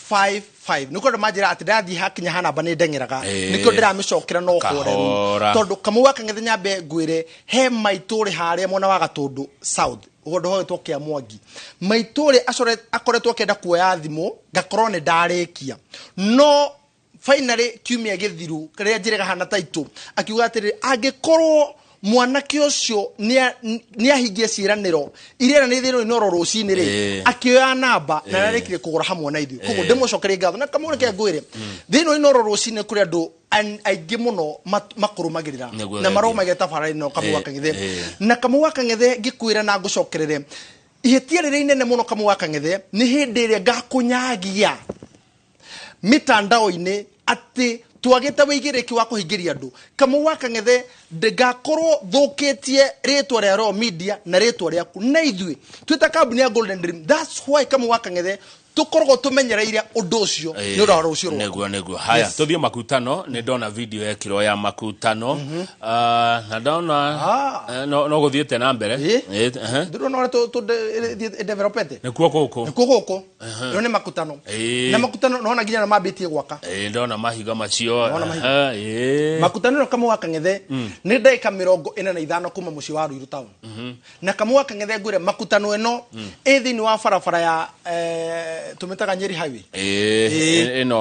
55. Nĩ kwenda manjĩra atĩ ndathiĩ hakinya ha namba nĩ ndeng'eraga. Nĩkĩo ndĩramĩcokera no Kahora. horeru, tondũ Kamau wa Kang'ethe, nyambe ngwĩre, he maitũ ũrĩ harĩa mwena wa Gatũndũ South, ũguo hogĩtwo kĩa Mwangi. Maitũ ũrĩ akoretwo akĩenda kuoya thimũ, ngakorwo nĩ ndarĩkia, no finally kiumia gĩthiru rĩrĩa njĩrĩga hana taitũ, akiuga atĩrĩrĩ, angĩkorwo mwanake ũcio nĩ ahingie ciĩranĩro iria nĩ thĩinĩ oro rũcinĩ rĩ, akĩoya namba na ararĩkire kũgũra hamwe na ithuĩ. Koguo ndĩmũcokerie ngatho na kamũreke reke ngwĩre, thĩinĩ wa Inooro rũcinĩ kũrĩ andũ aingĩ mũno makũrũmagĩrĩra Nĩguo na thengiũ. marũmagĩrĩra tabarĩra ĩno, Kamau wa Kang'ethe. Na Kamau wa Kang'ethe, ngĩkwĩra na ngũcokerere, ihĩtia rĩrĩa inene mũno, Kamau wa Kang'ethe, nĩ hĩndĩ ĩrĩa ngakũnyagia mitandao-inĩ atĩ twagĩte wĩigĩrĩki wa kũhingĩria andũ. Kamau wa Kang'ethe, ngakorwo thũkĩtie rĩtwa rĩa Royal Media na rĩtwa rĩaku na ithuĩ twĩta kambuni ya Golden Dream. That's why, Kamau wa Kang'ethe, Tũkoragwo tũmenyereire ũndũ ũcio nĩ ũndũ wa rũciũ rwaku. Nĩguo, nĩguo. Haya, Yes. tũthiĩ makutano. Nĩ ndona video yekirwo ya makutano. Na ndona no gũthiĩte na mbere. Ehe. Ndĩrona ũrĩa ĩdevelopete. Nĩkuo gũkũ. Nĩkuo gũkũ. Ĩyo nĩ makutano. Na makutano nona nginya mambĩtie gwaka. Ndona mahiga macio. Ndona mahiga. Makutano ĩno, Kamau wa Kang'ethe, nĩ ndagĩka 45 kuma mũciĩ wa Ruiru town. Na Kamau wa Kang'ethe, ngwĩre makutano ĩno ĩ thĩinĩ wa barabara ya tũmĩtaga Nyeri Highway. Ĩno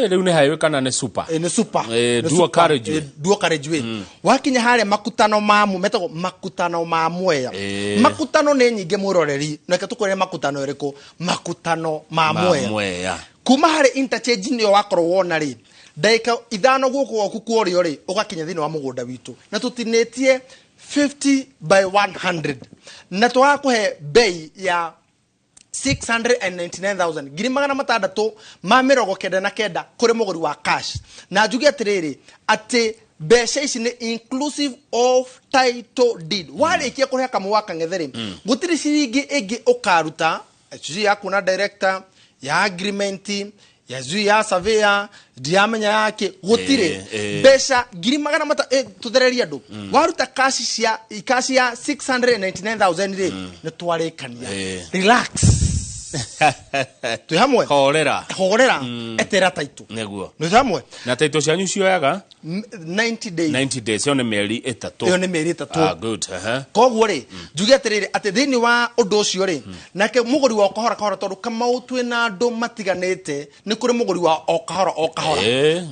rĩu nĩ highway kana nĩ super? Nĩ super. Dual Nĩ super. carriageway. Dual carriageway. Wakinya harĩa makutano ma metagwo makutano ma Mwea. Makutano nĩ nyingĩ, mwĩroreri, reke tũkwĩre makutano ĩrĩkũ. Makutano ma Mwea. Mwea. Kuma harĩ interchange nĩyo wakorwo wona rĩ, ndagĩka 5 guoko gwaku kwa ũrĩo rĩ, ũgakinya thĩinĩ wa mũgũnda witũ, na tũtinĩtie 50 by 100, na tũgakũhe bei ya 699,000, 699,000 kũrĩ mũgũri wa cash. Na njuge atĩrĩrĩ, atĩ mbeca ici nĩ inclusive of title deed. Warĩkia kũrĩha, Kamau wa Kang'ethe rĩ, gũtirĩ ciringi ĩngĩ ũkaruta, sijui ya kuona director, ya agreement, ya sijui ya surveyor, ndiamenya yake, gũtirĩ. Mbeca ngiri magana mata tũthererie andũ. Waruta cash cia cash ya 699,000 rĩ, nĩ twarĩkania. Relax, twĩ hamwe. Horera. Horera, etera title. Nĩ hamwe. Na taito cianyu cioyaga? 90 days. 90 days, ĩyo nĩ mĩeri 3. Ĩyo nĩ mĩeri 3. Ah, good. Ehe. Koguo rĩ, njuge atĩrĩrĩ, atĩ thĩinĩ wa ũndũ ũcio rĩ, nake mũgũri wa o kahora kahora, tondũ Kamau twĩna andũ matiganĩte, nĩ kũrĩ mũgũri wa o kahora o kahora.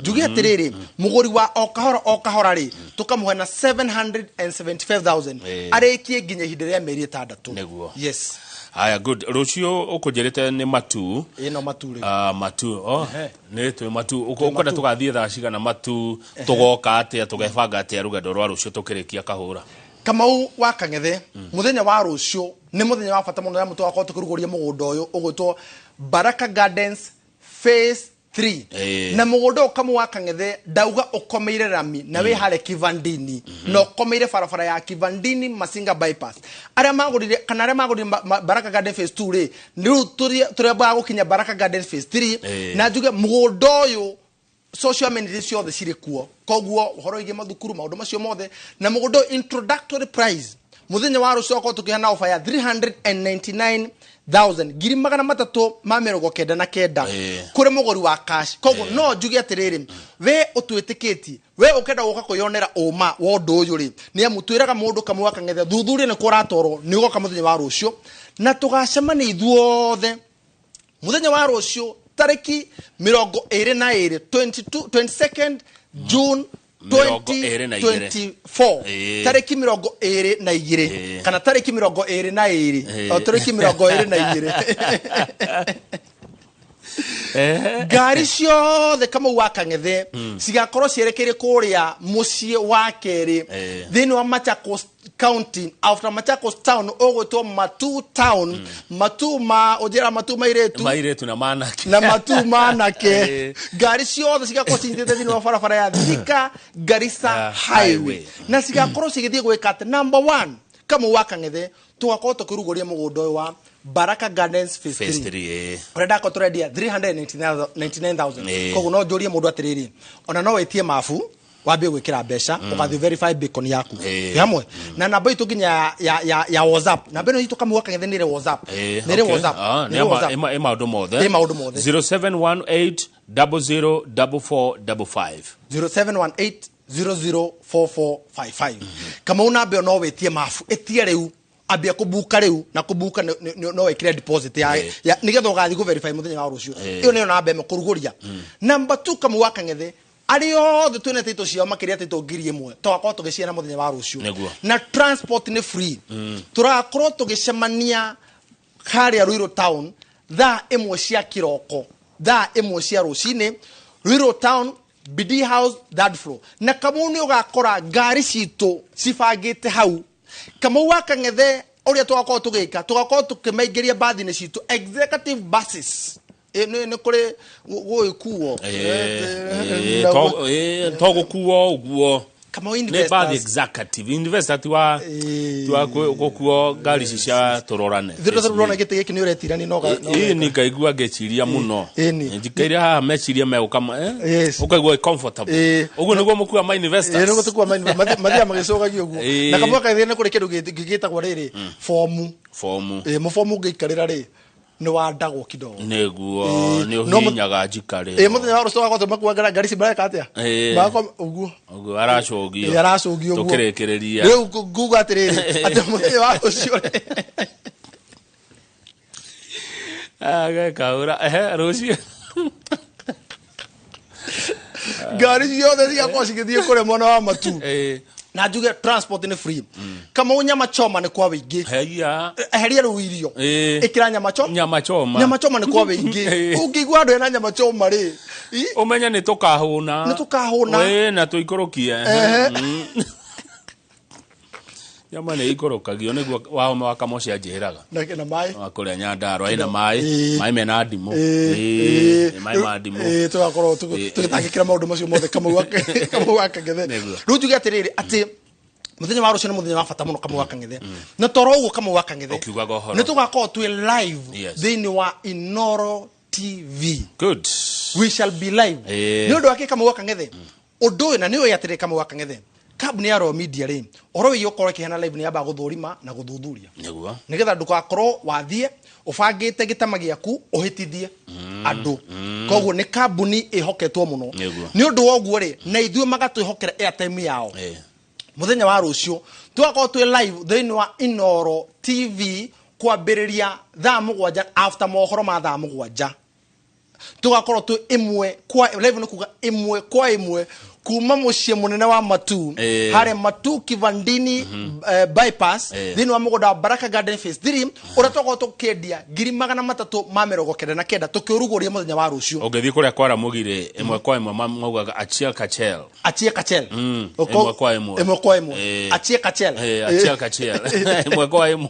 Njuge atĩrĩrĩ, mũgũri wa o kahora o kahora rĩ, tũkamũhe na 775,000, arĩkie nginya ihinda rĩa mĩeri 6. Yes. Haya, good. Rũciũ ũkũnjĩrĩte nĩ Matu. Ĩno Matu rĩ. Ah, Matu. Oh, nĩ twĩ Matu. Ũkwenda tũgathiĩ thaa cigana Matu? Tũgoka atĩa? Tũgebanga atĩa rũgendo rwa rũciũ tũkĩrĩkia kahũra? Kamau wa Kang'ethe, mũthenya wa rũciũ nĩ mũthenya wa bata mũno ya tũgakorwo tũkĩrugũria mũgũnda ũyũ ũgwĩtwo Baraka Gardens Phase 3. Na mũgũnda ũyũ, Kamau wa Kang'ethe, ndauga ũkomeire rami na wĩ harĩa Kivandini, na ũkomeire barabara ya Kivandini Masinga bypass. Arĩa magũrire kana arĩa magũrire Baraka Garden Phase 2 rĩ, rĩu tũrĩambaga gũkinya Baraka Garden Phase 3. Na njuge mũgũnda ũyũ social amenities ciothe cirĩ kuo, koguo ũhoro wĩgiĩ mathukuru, maũndũ macio mothe. Na mũgũnda ũyũ, introductory price, mũthenya wa rũciũ akorwo tũkĩheana offer ya 399,000, 399,000, kũrĩ mũgũri wa cash. Koguo no njuge atĩrĩrĩ, we ũtwĩtĩkĩtie, we ũkenda gũka kwĩyonera ũma wa ũndũ ũyũ rĩ, nĩ amu twĩraga mũndũ, Kamau wa Kang'ethe, thuthuria nĩ kũ ũratwarwo, nĩ ũgoka mũthenya wa rũciũ na tũgacemania ithuothe mũthenya wa rũciũ tarĩki 22, 22nd June 22. 2024. Tarĩki 22. Kana tarĩki 22. O, tarĩki 22, ngari ciothe, Kamau wa Kang'ethe, cigakorwo cierekeire kũrĩa mũciĩ wa kerĩ thĩinĩ wa Machakos County, after Machakos town, ũgwĩtwo Matu town. Matu ma ũnjĩra matu mairĩtu. Mairĩtu na manake. Na matu manake. Ngari ciothe cigakorwo cinyitĩte thĩinĩ wa barabara ya Thika Garissa highway. Highway. Na cigakorwo cigĩthiĩ gwĩka atĩ, number one, Kamau wa Kang'ethe, tũgakorwo tũkĩrugũria mũgũnda ũyũ wa Baraka Gardens Phase Phase 3. 3. Ũrĩa ndakorwo tũrendia 399,000. Koguo no njũrie mũndũ atĩrĩrĩ, ona no wĩtie mabu, wambie gwĩkĩra mbeca, ũgathiĩ verify beacon yaku. Twĩ hamwe na namba itũ nginya ya WhatsApp. Namba ĩno itũ, Kamau wa Kang'ethe, nĩ ĩrĩ WhatsApp. Nĩ ĩrĩ WhatsApp. Ah, Nĩ ĩrĩ WhatsApp. Ĩ maũndũ mothe. Ĩ maũndũ mothe. 0718 004455. 0718 004455. Kamau, namba ĩyo no wĩtie mabu, ĩtie rĩu, ambia kũbuka rĩu, na kũbuka no wĩkĩre deposit ya nĩgetha ũgathiĩ kũ-verify mũthenya wa rũciũ. Ĩyo nĩyo namba ĩmwe kũrugũria. Namba 2, Kamau wa Kang'ethe, arĩa othe twĩna taito ciao makĩria taito 1,000, tũgakorwo tũgĩciana mũthenya wa rũciũ. Na transport nĩ free. Tũrakorwo tũgĩcemania harĩa Ruiru town thaa 1 cia kĩroko, thaa 1 cia rũcinĩ, Ruiru town, BD House, third floor. Na Kamau, nĩ ũgakora ngari citũ cibangĩte hau. Kamau wa Kang'ethe, ũrĩa tũgakorwo tũgĩka, tũgakorwo tũkĩmaingĩria bathi-inĩ citũ, executive buses. Nĩ kũrĩ gũgĩkuo. To gũkuo ũguo. Kamau Nĩ bathi investors. Executive investor ti wa ti wa gũkuo ngari ici cia tũrorane. Ithuĩ tũrona gĩtĩ gĩkĩ nĩ ũretirania no Ĩĩ, ni ngaigua ngĩciria mũno. Ĩni. Njikaire haha meciria megũka Yes. ũkaigua wĩ comfortable. Ũguo nĩguo mũkua ma investors. Ĩĩ, nĩguo tũkua mathiaga magĩcũgagia ũguo. Na Kamau Kang'ethe nĩ kũrĩ kĩndũ gĩtagwo rĩrĩ bomu. Fomu. Ĩĩ, mũbomu ũngĩikarĩra rĩ, nĩ wandagwo kidogo. Nĩguo. Nĩ No ũhihinyaga njikarĩro. Ĩĩ, mũthenya wa rũciũ tũgakorwo tũmakua ngari ici mareka atĩa? Magakorwo ũguo. Ũguo aracũgio. Ĩĩ, aracũgio ũguo. Tũkĩrĩkĩrĩria. Rĩu nguga atĩrĩrĩ, atĩ mũthenya wa rũciũ rĩ, Agekahũra ehe rũciũ. Ngari ciothe cigakorwo cigĩthiĩ kũrĩa mwena wa Matu. Na njuge transport nĩ free. Kamau nyama choma nĩ kwa wĩingĩ. Heia. Eheria rĩu irio. Ĩkĩra nyama choma. Nyama choma. Nyama choma nĩ kwa wĩingĩ. Ũngĩigua andũ ena nyama choma rĩ, Ũmenye nĩ tũkahũna. Nĩ tũkahũna. Ĩĩ, na tũikũrũkie. Nyama nĩ ikũrũkagio, nĩguo wahoma wa Kamoci anjĩraga. Na maĩ. Wa kũrĩa Nyandarua ĩna maĩ. Maĩ mena ndimũ. Ĩĩ, Ĩĩ, maĩ ma ndimũ. Ĩĩ, tũgakorwo tũgĩtangĩkĩra maũndũ macio mothe, Kamau wa Kang'ethe. Nĩguo. Rĩu njuge atĩrĩrĩ, atĩ mũthenya wa rũciũ nĩ mũthenya wa bata mũno, Kamau wa Kang'ethe, na toro ũguo, Kamau wa Kang'ethe, Ũkiugaga ũhoro. nĩ tũgakorwo twĩ live thĩinĩ wa Inoro TV. Good. We shall be live. Nĩ ũndũ wa kĩ, Kamau wa Kang'ethe? Ũndũ ũyũ na nĩ ũĩ atĩrĩ, Kamau wa Kang'ethe, kambuni ya Royal Media rĩ, ũhoro wĩgiĩ gũkorwo ĩkĩheana live nĩ yambaga gũthũrima na gũthuthuria, nĩgetha ndũgakorwo wathiĩ ũbangĩte gĩtama gĩaku ũhĩtithie andũ. Koguo nĩ kambuni ĩhoketwo mũno. Nĩ ũndũ wa ũguo rĩ, na ithuĩ magatwĩhokera airtime yao. Mũthenya wa rũciũ tũgakorwo twĩ live thĩinĩ wa Inoro TV kwambĩrĩria thaa 7, after mohoro ma thaa 7. Tũgakorwo twĩ ĩmwe kwa live, nĩ kuga ĩmwe kwa ĩmwe kuma mũciĩ mũnene wa Matu, harĩa Matu Kivandini bypass, thĩinĩ wa mũgũnda wa Baraka Garden Phase 3, ũrĩa tũgakorwo tũkĩendia 399,000, tũkĩũrugũria mũthenya wa rũciũ. Ũngĩthiĩ kũrĩa kwara mũgirĩ, ĩmwe kwa ĩmwe maugaga achiel kachel. Achie kachel. Ĩmwe kwa ĩmwe. Ĩmwe kwa ĩmwe. Achie kachel. Achiel kachel, ĩmwe kwa ĩmwe.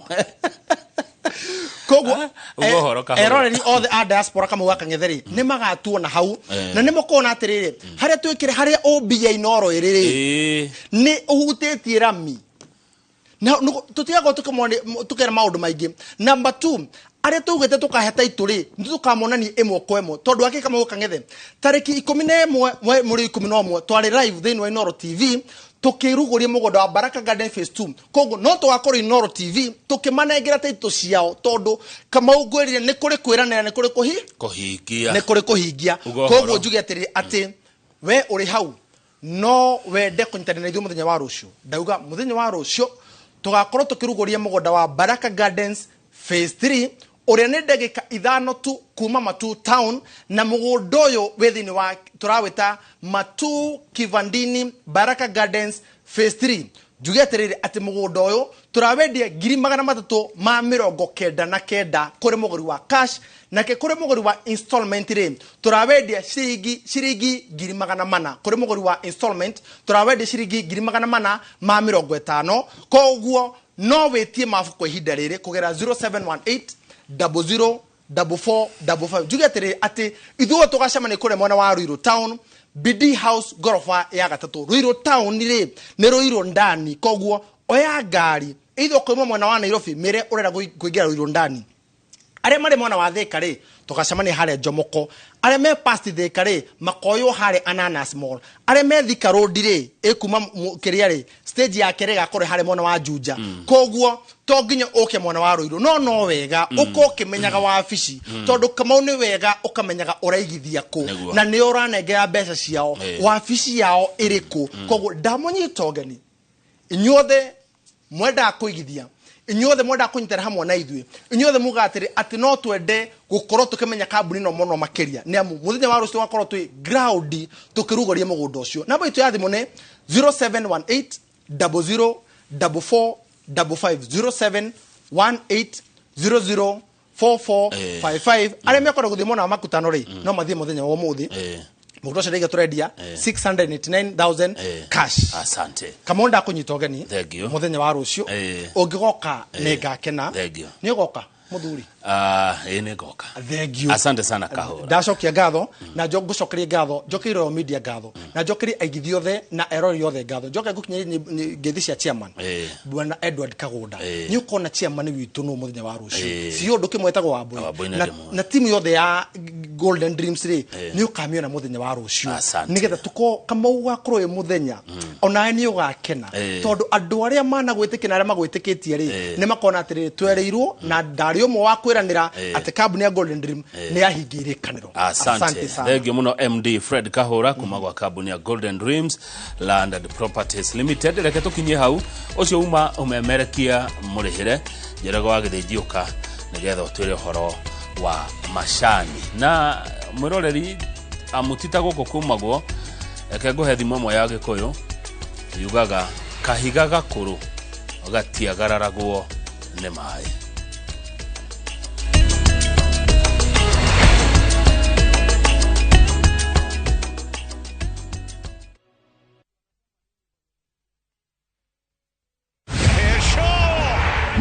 Koguo Uga ũhoro kahora. Eroreri othe a diaspora, Kamau wa Kang'ethe rĩ, nĩ magatuona hau, na nĩ mũkona atĩrĩrĩ, harĩa twĩkĩre, harĩa ũmbi ya Inoro ĩrĩ rĩ, nĩ ũhutĩtie rami na tũtigakorwo tũkĩra maũndũ maingĩ. Number two, arĩa tũugĩte tũkahe taitũ rĩ, nĩ tũkamonania ĩmwe kwa ĩmwe, tondũ akĩ, Kamau Kang'ethe, tarĩki 11 mweri 11 twarĩ live thĩinĩ wa Inoro TV tũkĩrugũria mũgũnda wa Baraka Garden Phase 2. Koguo no tũgakorwo Inoro TV tũkĩmanengera taitũ ciao, tondũ Kamau ngwĩrire nĩ kũrĩ kwĩranĩra, nĩ kũrĩ kũhi Kũhingia. Nĩ kũrĩ kũhingia. Uga ũhoro. Koguo njuge atĩrĩ, atĩ we ũrĩ hau no wende kũnyitanĩra na ithuĩ mũthenya wa rũciũ, ndauga mũthenya wa rũciũ tũgakorwo tũkĩrugũria mũgũnda wa Baraka Gardens Phase 3, ũrĩa nĩ ndagĩka 5 tu kuma Matu town, na mũgũnda ũyũ wĩ thĩinĩ wa tũrawĩta Matu Kivandini Baraka Gardens Phase 3. Njuge atĩrĩrĩ, atĩ mũgũnda ũyũ tũrawendia 399,000 kũrĩ mũgũri wa cash, nake kũrĩ mũgũri wa installment rĩ, tũrawendia ciringi 400,000. Kũrĩ mũgũri wa installment tũrawendia ciringi 450,000. Koguo no wĩtie mabu kwa ihinda rĩrĩ kũgera 0718 00 44 55. Njuge atĩrĩrĩ, atĩ ithuĩ tũgacemania kũrĩa mwena wa Ruiru town, BD House, ngoroba ya gatatũ. Ruiru town rĩ, nĩ Ruiru ndani. Koguo oya ngari either ũkoima mwena wa Nairobi, mĩre ũrenda kũingĩra Ruiru ndani. Arĩa marĩ mwena wa Thĩka rĩ, tũgacemania harĩa Jomoko. Arĩa me past Thĩka rĩ, makoywo harĩa Ananas Mall. Arĩa me Thika Road rĩ, ĩkuma kĩrĩa rĩ, stage ya kerĩ ĩgakorwo harĩa mwena wa Juja. Koguo to nginya ũke mwena wa Ruiru, no wega ũka ũkĩmenyaga wabici, tondũ Kamau nĩ wega ũkamenyaga ũraigithia kũ, na nĩ ũranengera mbeca ciao, wabici yao ĩrĩkũ. Koguo ndamũnyita ũgeni inyuothe mwendaga kũigithia, inyuothe mwendaga kũnyitana hamwe na ithuĩ, inyuothe mugaga atĩrĩ atĩ no twende gũkorwo tũkĩmenya kambuni ĩno mũno makĩria, nĩ amu mũthenya wa rũciũ tũgakorwo twĩ ground tũkĩrugũria mũgũnda ũcio. Namba itũ ya thimũ nĩ 0718 00 44 55, 0718 00 4455. Arĩa mekwenda gũthiĩ mwena wa makutano rĩ, no mathiĩ mũthenya wa ũmũthĩ. Mũgũnda ũcio rĩngĩ tũrendia 689,000 cash. Asante. Kamau, ndakũnyita ũgeni Thank you. mũthenya wa rũciũ. Ũngĩgoka nĩ ngakena. Thank you. Nĩ ũgoka? Muthuri. Ĩ nĩ ngoka. Thank you. Asante sana Kahũra. Ndacokia ngatho na ngũcokerie ngatho, njokeire Royal Media ngatho na njokerie aigithia othe na erori othe ngatho. Njoke ngũkinyĩrie ngeithi cia chairman Bwana Edward Kagunda. Nĩ ũkona chairman witũ no mũthenya wa rũciũ. Cio ũndũ kĩmwe etagwo Wambui. Wambui nĩ Na, ndĩmũĩ. na timu yothe ya Golden Dreams rĩ, nĩ ũkamĩona mũthenya wa rũciũ. Asante. Nĩgetha tũko Kamau gakorwo wĩ mũthenya onawe nĩ ũgakena tondũ andũ arĩa managwĩtĩkia na arĩa magwĩtĩkĩtie rĩ, nĩ makona atĩrĩrĩ, twereirwo na ndarĩ ũmwe wa kwĩranĩra atĩ kambuni ya Golden Dream nĩ yahingĩire kanĩro. Asante. Sana. Thank you muno MD Fred Kahura kuma gwa kambuni ya Golden Dreams Land and Properties Limited. Reke tukinyie hau ucio uma umemerekia murihire Njoroge wa Githinjiũka nigetha utwire uhoro wa macani na mwiroreri amutita guku kumagwo. Reke nguhe thimo ĩmwe ya Gĩkũyũ yugaga kahiga gakũrũ gatiagararagwo nĩ maĩ.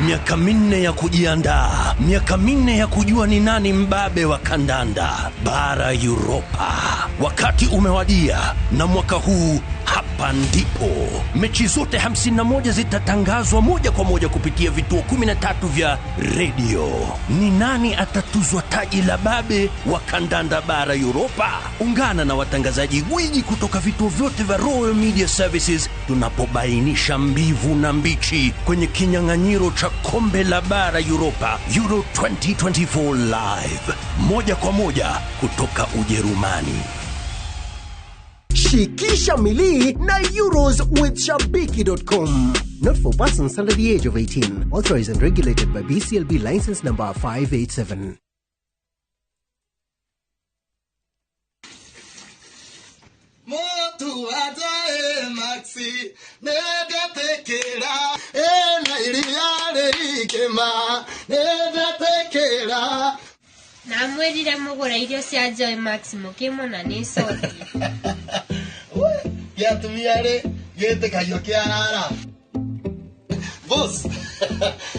Miaka 4 ya kujiandaa, miaka 4 ya kujua ni nani mbabe wa kandanda bara Europa. Wakati umewadia, na mwaka huu hapa ndipo mechi zote 51 zitatangazwa moja kwa moja kupitia vituo 13 vya redio. Ni nani atatuzwa taji la babe wa kandanda bara Europa? Ungana na watangazaji gwiji kutoka vituo vyote vya Royal Media Services tunapobainisha mbivu na mbichi kwenye kinyang'anyiro cha kombe la bara Europa Euro 2024 live, moja kwa moja kutoka Ujerumani. Shikisha milii na Euros with Shabiki.com. Not for persons under the age of 18. Authorized and regulated by BCLB license number 587. Motu atae maxi nedatekera ena iriare ikema nedatekera. Namwĩrire mũgũre irio cia Joy Max mũkĩmona nĩ cothi. Gĩatumia rĩ gĩtĩkagio kĩarara. Boss,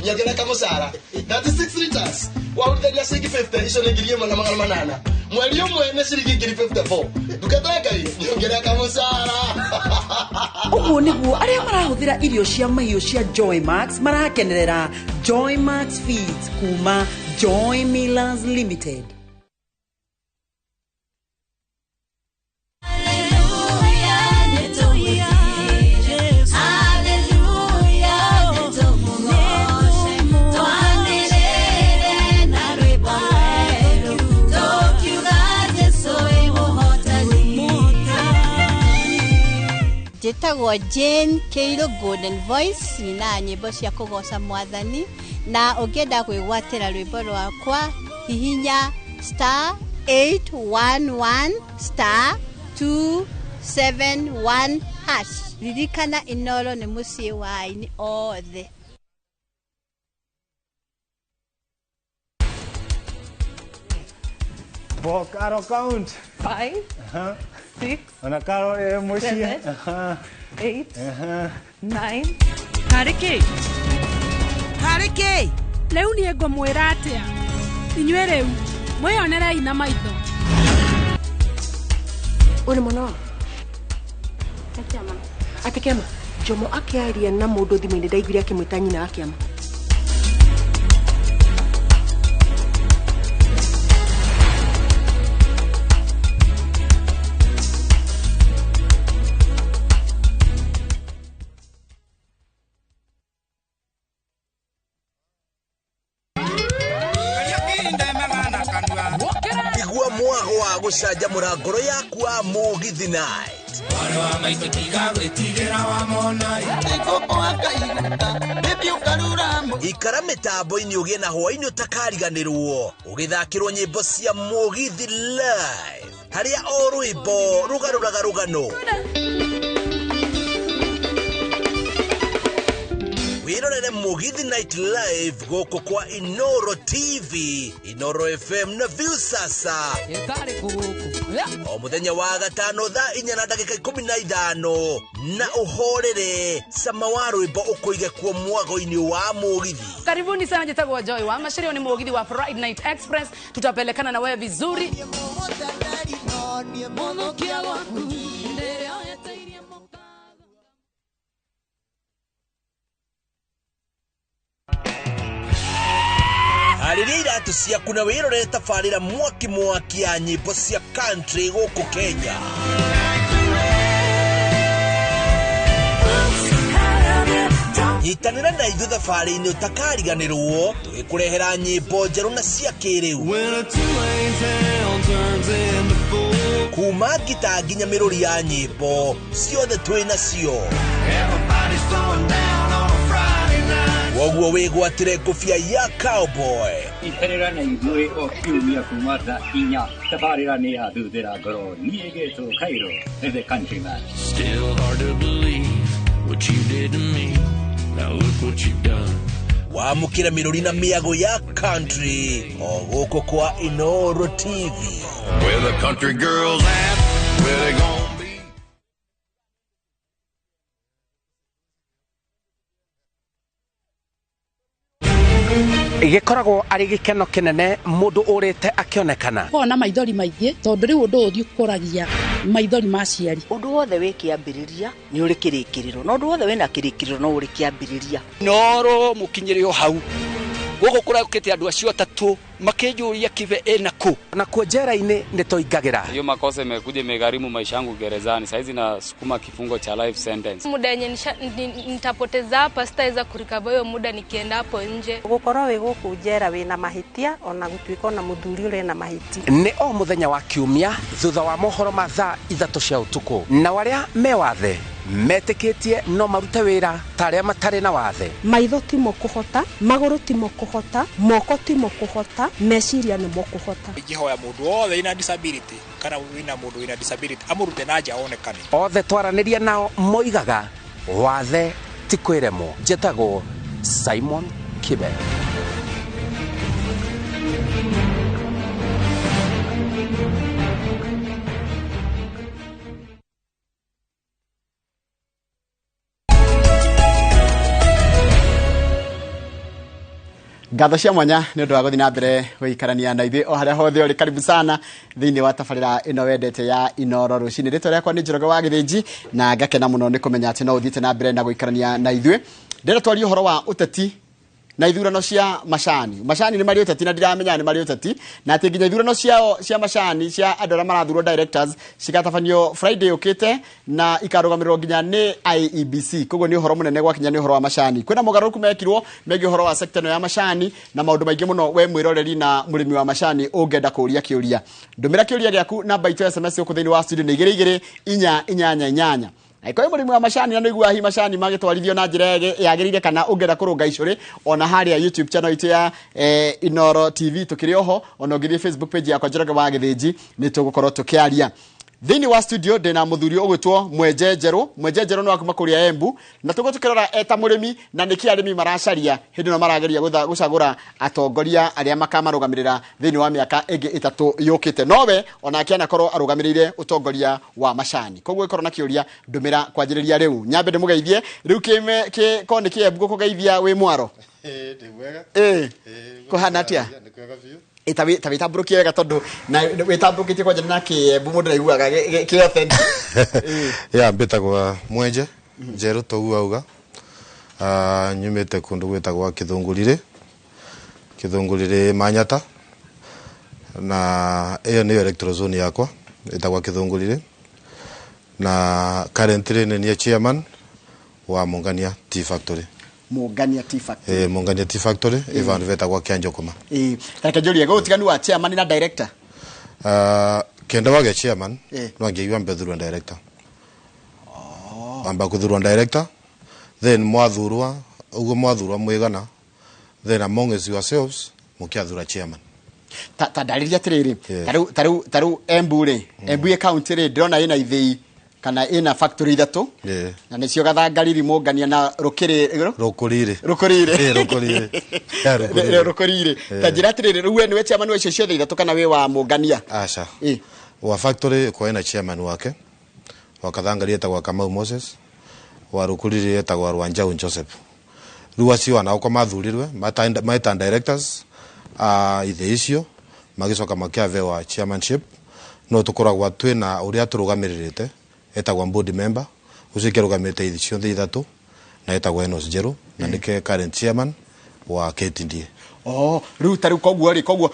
nyongera kamũcara 36 liters wahutithania ciringi 50 icio nĩ 1800 mweri ũmwe nĩ ciringi 54. Ndungata ya Ngai nyongera kamũcara. Ũguo nĩguo arĩa marahũthĩra irio cia mahiũ cia Joy Max marakenerera Joy Max Feeds kuma Joy Millers Limited. Njĩtagwo Jane Kĩirũ Golden Voice, nyinaga nyĩmbo cia kũgoca mwathani, na ũngĩenda kwĩgwatĩra rwĩmbo rwakwa hihinya star 811 star 271 hash. Ririkana Inoro nĩ mũciĩ wa aini othe. Bokaro count. 5, 6, 7, 8, 9. Harĩ kĩ? Harĩ kĩ? Rĩu niĩ ngũmwĩra atĩa? Inyuĩ rĩu mwĩyonerei na maitho. Ũyũ nĩ mwana wa? Atĩ kĩama? Jomo akĩaria na mũndũ thimũ-inĩ ndaiguire akĩmwĩta nyina wa kĩama. Igua mwago wa gũcanjamũra ngoro yaku wa Mũgithi Night. Ikara mĩtambo-inĩ ũgĩe na hwaĩ-inĩ ũtakariganĩrwo ũgĩthakĩrwo nyĩmbo cia Mũgithi live harĩa o rwĩmbo rũgarũraga rũgano. Wĩrorere Mũgithi Mugithi Night Live gũkũ kwa Inoro TV, Inoro FM na Viusasa. O mũthenya wa gatano thaa 4:15 na ũhorere cama wa rwĩmbo ũkũige kuo mwago-inĩ wa mũgithi. Karibuni sana, njitagwo Joy wa Mashirio, ni mugithi wa Friday Night Express. Tutapelekana na wewe vizuri. Harĩria iratũ ciaku na wĩrorere tabarĩra mwaki mwaki ya nyĩmbo cia country gũkũ Kenya. Nyitanĩra na ithuĩ thabarĩ-inĩ ũtakariganĩrwo, tũgĩkũrehera nyĩmbo njerũ na cia kĩrĩu. Kuma ngita nginya mĩrũri ya nyĩmbo ciothe twĩ nacio. Woguo wĩgwatĩre ngũbia ya cowboy. Itarĩra na ithuĩ o kiumia kuma thaa 4 tabarĩra nĩ ya Thuthĩra Ngoro. Niĩ ngetwo Cairo, the countryman. Still hard to believe what you did to me. Now look what you've done. Wamũkĩra mĩrũri na mĩago ya country o gũkũ kwa Inoro TV. Where the country girls at, where they gonna be? Gĩkoragwo arĩ gĩkeno kĩnene mũndũ ũrĩte akĩonekana. Kona maithori maingĩ tondũ rĩu ũndũ ũyũ ũkũragia maithori ma aciari. Ũndũ wothe wĩ kĩambĩrĩria nĩ ũrĩ kĩrĩkĩrĩro, na ũndũ wothe wĩna kĩrĩkĩrĩro no ũrĩ kĩambĩrĩria. Noro mũkinyĩre o hau gũkũ kũraũkĩte andũ acio atatũ makĩnjũria Kibe ĩna kũ. Na kuo njera-inĩ nĩ tũingagĩra. Hiyo makosa imekuja imegharimu maisha yangu gerezani. Saizi nasukuma kifungo cha life sentence. Muda yenye nitapoteza hapa sitaweza kurikava hiyo muda nikienda hapo nje. Gukorwo wi guku njera wina mahitia ona gutuika ona muthuri uri na mahitia. Nĩ o mũthenya wa kiumia thutha wa mohoro ma thaa 3 cia ũtukũ, na arĩa me wathe metĩkĩtie no marute wĩra ta arĩa matarĩ na wathe. Maitho timo kũhota, magũrũ timo kũhota, moko timo kũhota, meciria nĩmo kũhota. Ingĩhoya mũndũ wothe wĩna disability kana wĩna mũndũ wĩna disability amũrute na nja onekane. Othe twaranĩria nao moigaga wathe ti kwĩremwo. Njĩtagwo Simon Kibe. Ngatho cia mwanya nĩ ũndũ wa gũthiĩ na mbere gũikarania na ithuĩ o harĩa hothe ũrĩ. Karibu sana thĩinĩ wa tabarĩra ĩno wendete ya Inoro rũcinĩ. Rĩtwa rĩakwa nĩ Njoroge wa Gĩthĩnji na ngakena mũno nĩ kũmenya atĩ no ũthiĩte na mbere na gũikarania na ithuĩ. Ndĩrenda twarie ũhoro wa ũteti na ithurano cia macani. Macani nĩ marĩ ũteti na ndiramenya nĩ marĩ ũteti, na atĩ nginya ithurano ciao cia macani cia andũ arĩa marathurwo directors cigatabanio Friday yũkĩte na ikarũgamĩrĩrwo nginya nĩ IEBC. Koguo nĩ ũhoro mũnene gwakinya nĩ ũhoro wa macani. Kwĩna mogarũrũku mekirwo megiĩ ũhoro wa sector ĩno ya macani na maũndũ maingĩ mũno. We mwĩroreri na mũrĩmi wa macani ũngĩenda kũũria kĩũria, ndũmĩra kĩũria gĩaku namba itũ ya SMS gũkũ thĩinĩ wa studio nĩ 2 2 4 8 8. Angĩkorwo wĩ mũrĩmi wa macani na nĩũiguaga hihi macani magĩtwarithio na njĩra yagĩrĩire kana ũngĩenda kũrũnga icũrĩ, ona harĩa YouTube channel itũ ya Inoro TV tũkĩrĩ oho, ona ũngĩthiĩ Facebook page yakwa Njoroge wa Gĩthĩnji nĩ tũgũkorwo tũkĩaria. Thĩinĩ wa studio ndĩna mũthuri ũgwĩtwo Mwenje Njerũ. Mwenje Njerũ nĩ wa kuma kũrĩa Embu, na tũgũ tũkĩrora eta mũrĩmi na nĩkĩ arĩmi maracaria hĩndĩ ĩno marageria gũcagũra atongoria arĩa makamarũgamĩrĩra thĩinĩ wa mĩaka ĩngĩ 3 yũkĩte. Nowe onake anakorwo arũgamĩrĩire ũtongoria wa macani. Koguo ĩkorwo na kĩũria ndũmĩra kwanjĩrĩria rĩu. Nyambe ndĩmũgeithie rĩu ko nĩ kĩembu gũkũgeithia wĩ mwaro. Ndĩ mwega. Kũhana atĩa? Nĩ kwega biũ. Ta wĩtambũrũkie wega tondũ na wĩtambũrũkĩtie kwanja na kĩembu mũndũ aiguaga kĩ authentic. Ya mbĩtagwo Mwenje Njerũ toguo auga. Nyumĩte kũndũ gwĩtagwo Kĩthũngũrire, Kĩthũngũrire Manyata, na ĩyo nĩyo electoral zone yakwa ĩtagwo Kĩthũngũrire, na currently nĩ niĩ chairman wa Mungania Tea Factory. Mungania Tea Factory. Mungania Tea Factory ĩ vandũ vetagwo Kĩanjũkũma. Reke njũrie gũtiganu wa chairman na director. Kenda wage chairman no angĩigua mbe thurwa director. Amba kuthurwa director, then mwathurwa uguo mwathurwa mwigana, then among yourselves mukiathura chairman. Ta ndarĩria atĩrĩrĩ, tarĩu Embu rĩ, Embu ĩ county rĩ, ndĩrona ĩna ithĩi Kana ina factory ithatũ na nĩcio Gathangariri, Mũngania na Rũkĩrĩ Rũkũriri. Rũkũriri. Rũkũriri. Yeah, Rũkũriri. Rũkũriri. Ta njĩra atĩrĩrĩ, rĩu we nĩwe chairman wa icio ciothe ithatũ kana wĩ wa Mũngania? Aca, wa factory kwa ina chairman wake. Wa Kathangari etagwa Kamau Moses, wa Rũkũriri etagwa Rwanjau Joseph. Rĩu acio anao kwa mathurirwe maeta directors a ithe icio, magicoka makiavewa chairmanship, no tukoragwa twina uria turugamiririite etagwa board member ucio ikirugamite ithi ciothe ithatu na etagwa Enos Njeru, na nike current chairman wa KTDA. Oh, rĩu ta rĩu koguo rĩ, koguo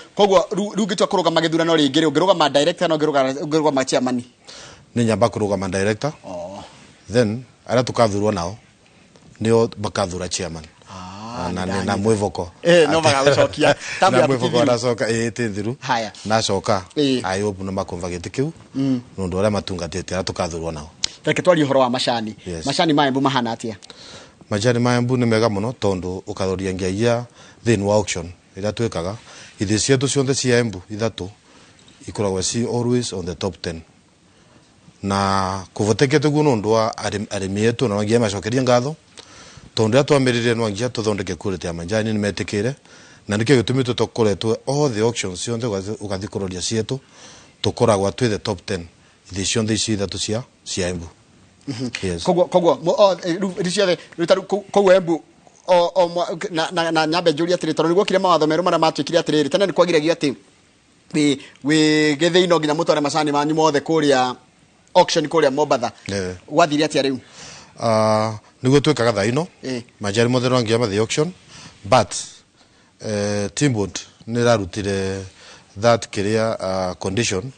rĩu ngĩtua kũrũgama gĩthurano rĩngĩ rĩ, ũngĩrũgama director no ũngĩrũgama chairman? Nĩ nyamba kũrũgama director. Then arĩa tukathurwo nao nĩo bakathura chairman. Na mwĩvoko. No magagũcokia. Tamu Na yaku ti mwĩvoko thiru. aracoka, ĩ ti thiru. Haya. Nacoka I hope nĩ makumva gĩtĩ kĩu nĩ ũndũ ũrĩa matungatĩte arĩa tukathurwo nao. Reke twarie ũhoro wa macani. Yes. Macani ma Embu mahana atĩa? Majani ma Embu nĩ mega mũno, tondũ ũkaroria ngiagia thĩinĩ wa auction ĩrĩa twĩkaga, ithĩ cietũ ciothe cia Embu ithatũ ikoragwo ci always on the top 10, na kũvotekete guo nĩ ũndũ wa arĩmi etu, na nginya macokerie ngatho, tondũ rĩrĩa twambĩrĩrie no nginya tũthondeke quality ya majani, nĩ metĩkĩre, na nĩkĩo gĩtũmi tũkoretwo all the auctions ciothe ũgathiĩ kũroria cietũ tũkoragwo twĩ the top 10, ithĩ ciothe ici ithatũ cia Embu. Yes. Koguo rĩu ciothe rĩu ta rĩu koguo Embu o na nyambe njũrie atĩrĩ, tondũ nĩguokire mawatho merũ marĩa matuĩkire atĩrĩrĩ, tene nĩ kwagiragio atĩ wĩ gĩthĩi no nginya mũtware macani manyu mothe kũrĩa auction kũrĩa Mombatha. Gwathire atĩa rĩu? Nĩguo twĩkaga thaa ino. Majani mothe no nginya mathiĩ auction, but Tea Board nĩ ĩrarutire that kĩrĩa condition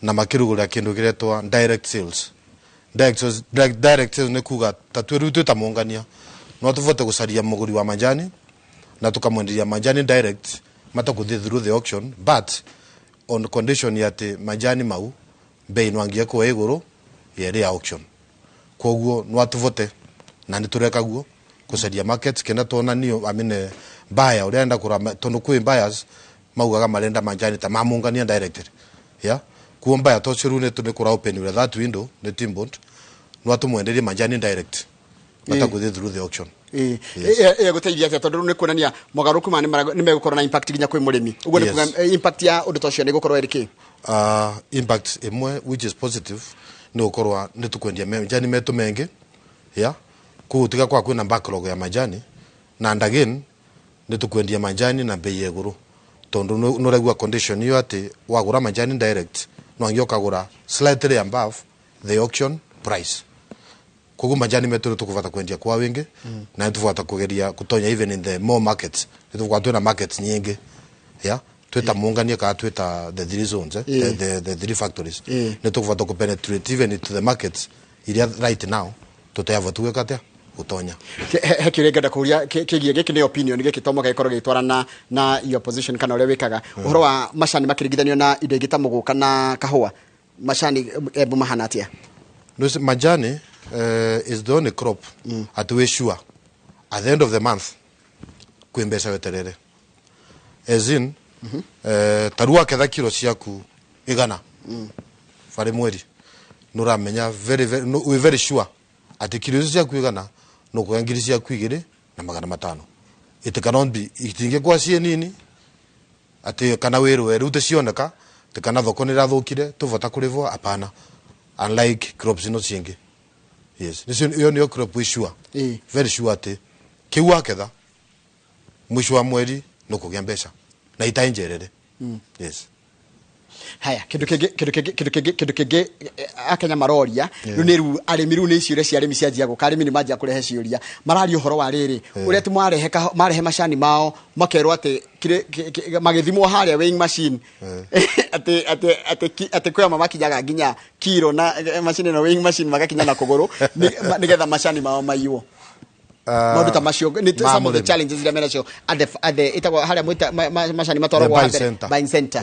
na makĩrugũria kĩndũ kĩretwa direct sales. Direct sales nĩ kuga ta twĩ rĩu twĩ ta mũngania no tũvote gũcaria mũgũri wa majani na tukamwenderia majani direct matakũthiĩ through the auction, but on condition ya atĩ majani mau bei no angia kuwa igũrũ ya ĩrĩa ya auction. Koguo no atũvote na nĩ tũreka guo gũcaria market kenda tuona niyo, I mean, buyer ũrĩa arenda kũgũra tondũ kwĩ buyers maugaga marenda majani ta mamũngania direct, yeah, kuo buyer to ũcio rĩu nĩ kũra open that window nĩ Tea Board no atũmwenderie majani direct matakũthiĩ through the auction. Yes. Ĩgũteithia atĩa? Tondũ rĩu nĩ kuonania mogarũrũku maya nĩ megũkorwo na impact nginya kwĩ mũrĩmi ũguo nĩ kuga impact ya ũndũ ta ũcio nĩ ĩgũkorwo ĩrĩ kĩ? Impact ĩmwe which is positive nĩ gũkorwo nĩ tũkwendia majani metu mengi, yeah, koguo tiga kwa kwĩna backlog ya majani, na and again nĩ tũkwendia majani na bei ya igũrũ, tondũ nĩ ũraigua condition iyo atĩ wagũra majani direct no angĩ ũkagũra slightly above the auction price. Koguo majani metu nĩ tũkũbata kwendia kwa wingi na nĩ tũbata kũgeria gũtonya even in the more markets. Nĩ tũgũkorwo twĩna markets nyingĩ, yeah, twĩta Mũngania kana twĩta the three zones, the three factories, nĩ tũkũbata kũpenetrate even into the markets iria right now tũtayavota gwĩka atĩa gũtonya. He kĩũria ngenda kũria kĩgiĩ gĩkĩ, nĩ opinion gĩkĩ to mũhaka gĩkorwo gĩgĩtwarana na your position kana ũrĩa wĩkaga. Ũhoro wa macani makĩringithanio na indo ingĩ ta mũgũka na kahũa, macani Embu mahana atĩa? No, majani is the only crop atĩ wĩ sure at the end of the month kwĩ mbeca weterere, as in ta rĩu waketha kiro ciaku 100 barĩ mweri, nĩ ũramenya very, very, no, wĩ very sure atĩ kiro icio ciaku 100 no kũgĩa 2500. It cannot be, itingĩkorwo ciĩ nini atĩ kana wĩrwe rĩu tĩcioneka atĩ kana thoko nĩ ĩrathũkire tũbata kũrĩvwo, hapana, unlike crops ino ciĩngĩ. Yes, nĩcio ĩyo nĩyo crop wĩ sure, very sure atĩ kĩu waketha mũico wa mweri nĩ ũkũgĩa mbeca na itarĩ njerere. Yes. Haya, kĩndũ kĩngĩ akenya maroria rĩu nĩ rĩu arĩmi, rĩu nĩ ciũria cia arĩmi cianjia gũka, arĩmi nĩ manjia kũrehe ciũria, mararia ũhoro wa rĩrĩ ũrĩa atĩ marehe macani mao makerwo atĩ magĩthimwo harĩa weighing machine atĩ kwĩ amwe makinyaga nginya kiro na macini ĩno, weighing machine, magakinya na kũgũrũ nĩgetha macani mao maiywo. Maũndũ ta macio nĩ Ma some of the mũrĩmi. challenges iria menacio at the ĩtagwo harĩa mwĩta macani matwaragwo The buying ha mbere, center. Buying center.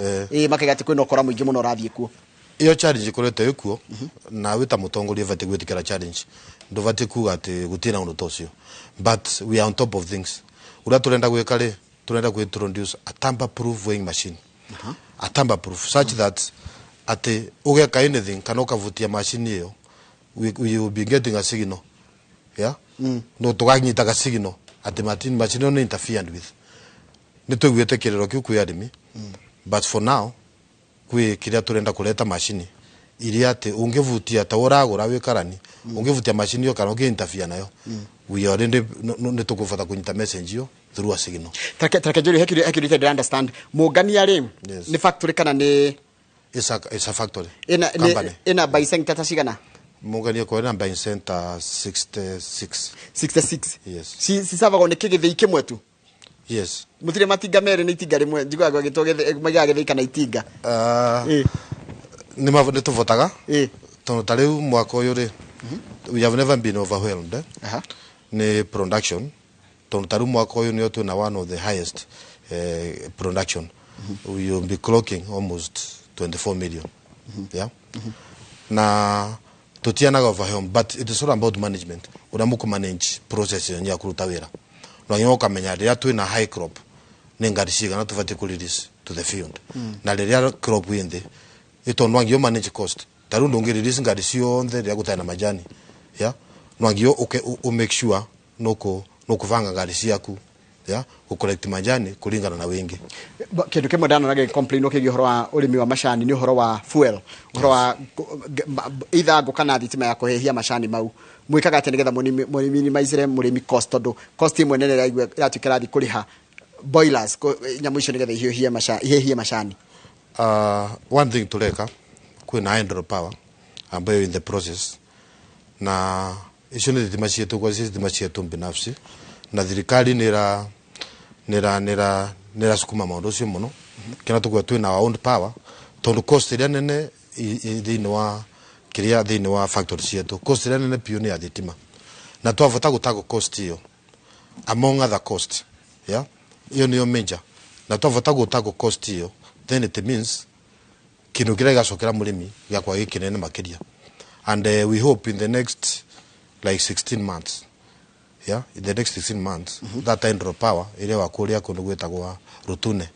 Makaiga atĩ kwĩna ũkora mũingĩ mũno ũrathiĩ kuo. Iyo challenge ikoretwo ĩkuo, na wĩ ta mũtongoria ũbatiĩ gwĩtĩkĩra challenge, ndũbatiĩ kuga atĩ gũtirĩ na ũndũ ta ũcio, but we are on top of things. Ũrĩa tũrenda gwĩka rĩ, tũrenda kũ introduce a tamper proof weighing machine, a tamper proof such that atĩ ũgeka anything kana ũkavutia macini ĩyo. We will be getting a signal, yeah. No tũkanyitaga signal atĩ macini nĩ interfered with. Nĩ tũiguĩte kĩrĩro kĩu kwĩ arĩmi, but for now kwĩ kĩrĩa tũrenda kũreta macini iria atĩ ũngĩvutia ta ũragũra wĩ karani, ũngĩvutia macini ĩyo kana ũngĩ interfere nayo, we already nĩ tũkũbota kũnyita message ĩyo through a signal. Tareke njũrie, he kĩũria understand Mũngania rĩ, Yes. nĩ factory kana nĩ It's a factory ĩna company. Ĩna buying center ta cigana? Mũngania kwa ĩna buying center 66. 66? Yes. Cicabagwo nĩ kĩgĩthĩi kĩmwe tu? Yes. Mũtirĩ matinga merĩ, nĩ itinga rĩmwe? Njiguaga gwagĩtwo maigaga gĩthĩi kana itinga. Nĩ tũvotaga tondũ ta rĩu mwaka ũyũ rĩ, we have never been overwhelmed, eh? Nĩ production, tondũ ta rĩu mwaka ũyũ nĩo twĩna one of the highest production. We will be clocking almost 24 million, yeah. Na tutianaga overwhelmed, but it is all about management, ũrĩa mũkũ manage process yenyu ya kũruta wĩra. No nginya ũkamenya rĩrĩa twĩna high crop nĩ ngari cigana tũbatiĩ kũ release to the field, na rĩrĩa crop ĩ thĩ ĩtondũ no nginya manage cost. Ta rĩu ndũngĩ release ngari ciothe rĩrĩa gũtarĩ na majani, yeah. No nginya ũ make sure nũkũbanga ngari ciaku, yeah, gũ collect majani kũringana na wingi. Kĩndũ kĩmwe ndanona gĩ complain kĩgiĩ ũhoro wa ũrĩmi wa macani nĩ ũhoro wa fuel, ũhoro wa either ngũ kana thitima ya kũhĩhia macani mau. Mwĩkaga atĩa nĩgetha mũminimizere mũrĩmi cost, tondũ cost ĩmwe nene ĩraigua ĩratuĩka ĩrathiĩ kũrĩha boilers, nyamũ icio nĩgetha ihiũhie macani, ihĩhie macani? One thing tureka, kwĩna hydro power ambayo in the process, na icio nĩ thitima cietũ, kwa thitima cietũ binafsi, na thirikari nĩ ĩrasukuma maũndũ ũcio mũno kĩna tũkua twĩna our own power, tondũ cost ĩrĩa nene thĩinĩ wa kĩrĩa, thĩinĩ wa factory cietũ, cost ĩrĩa nene biũ nĩ ya thitima, na twavota gũtago cost ĩyo among other cost, yeah, ĩyo nĩyo major, na twavota gũtago cost ĩyo, then it means kindu kĩrĩa gĩgacokera mũrĩmi gĩakwa gĩ kĩnene makĩria. And we hope in the next like 16 months, yeah, in the next 16 months, that hydro power ĩrĩa wa kũrĩa kũndũ gwĩtagwa Rutune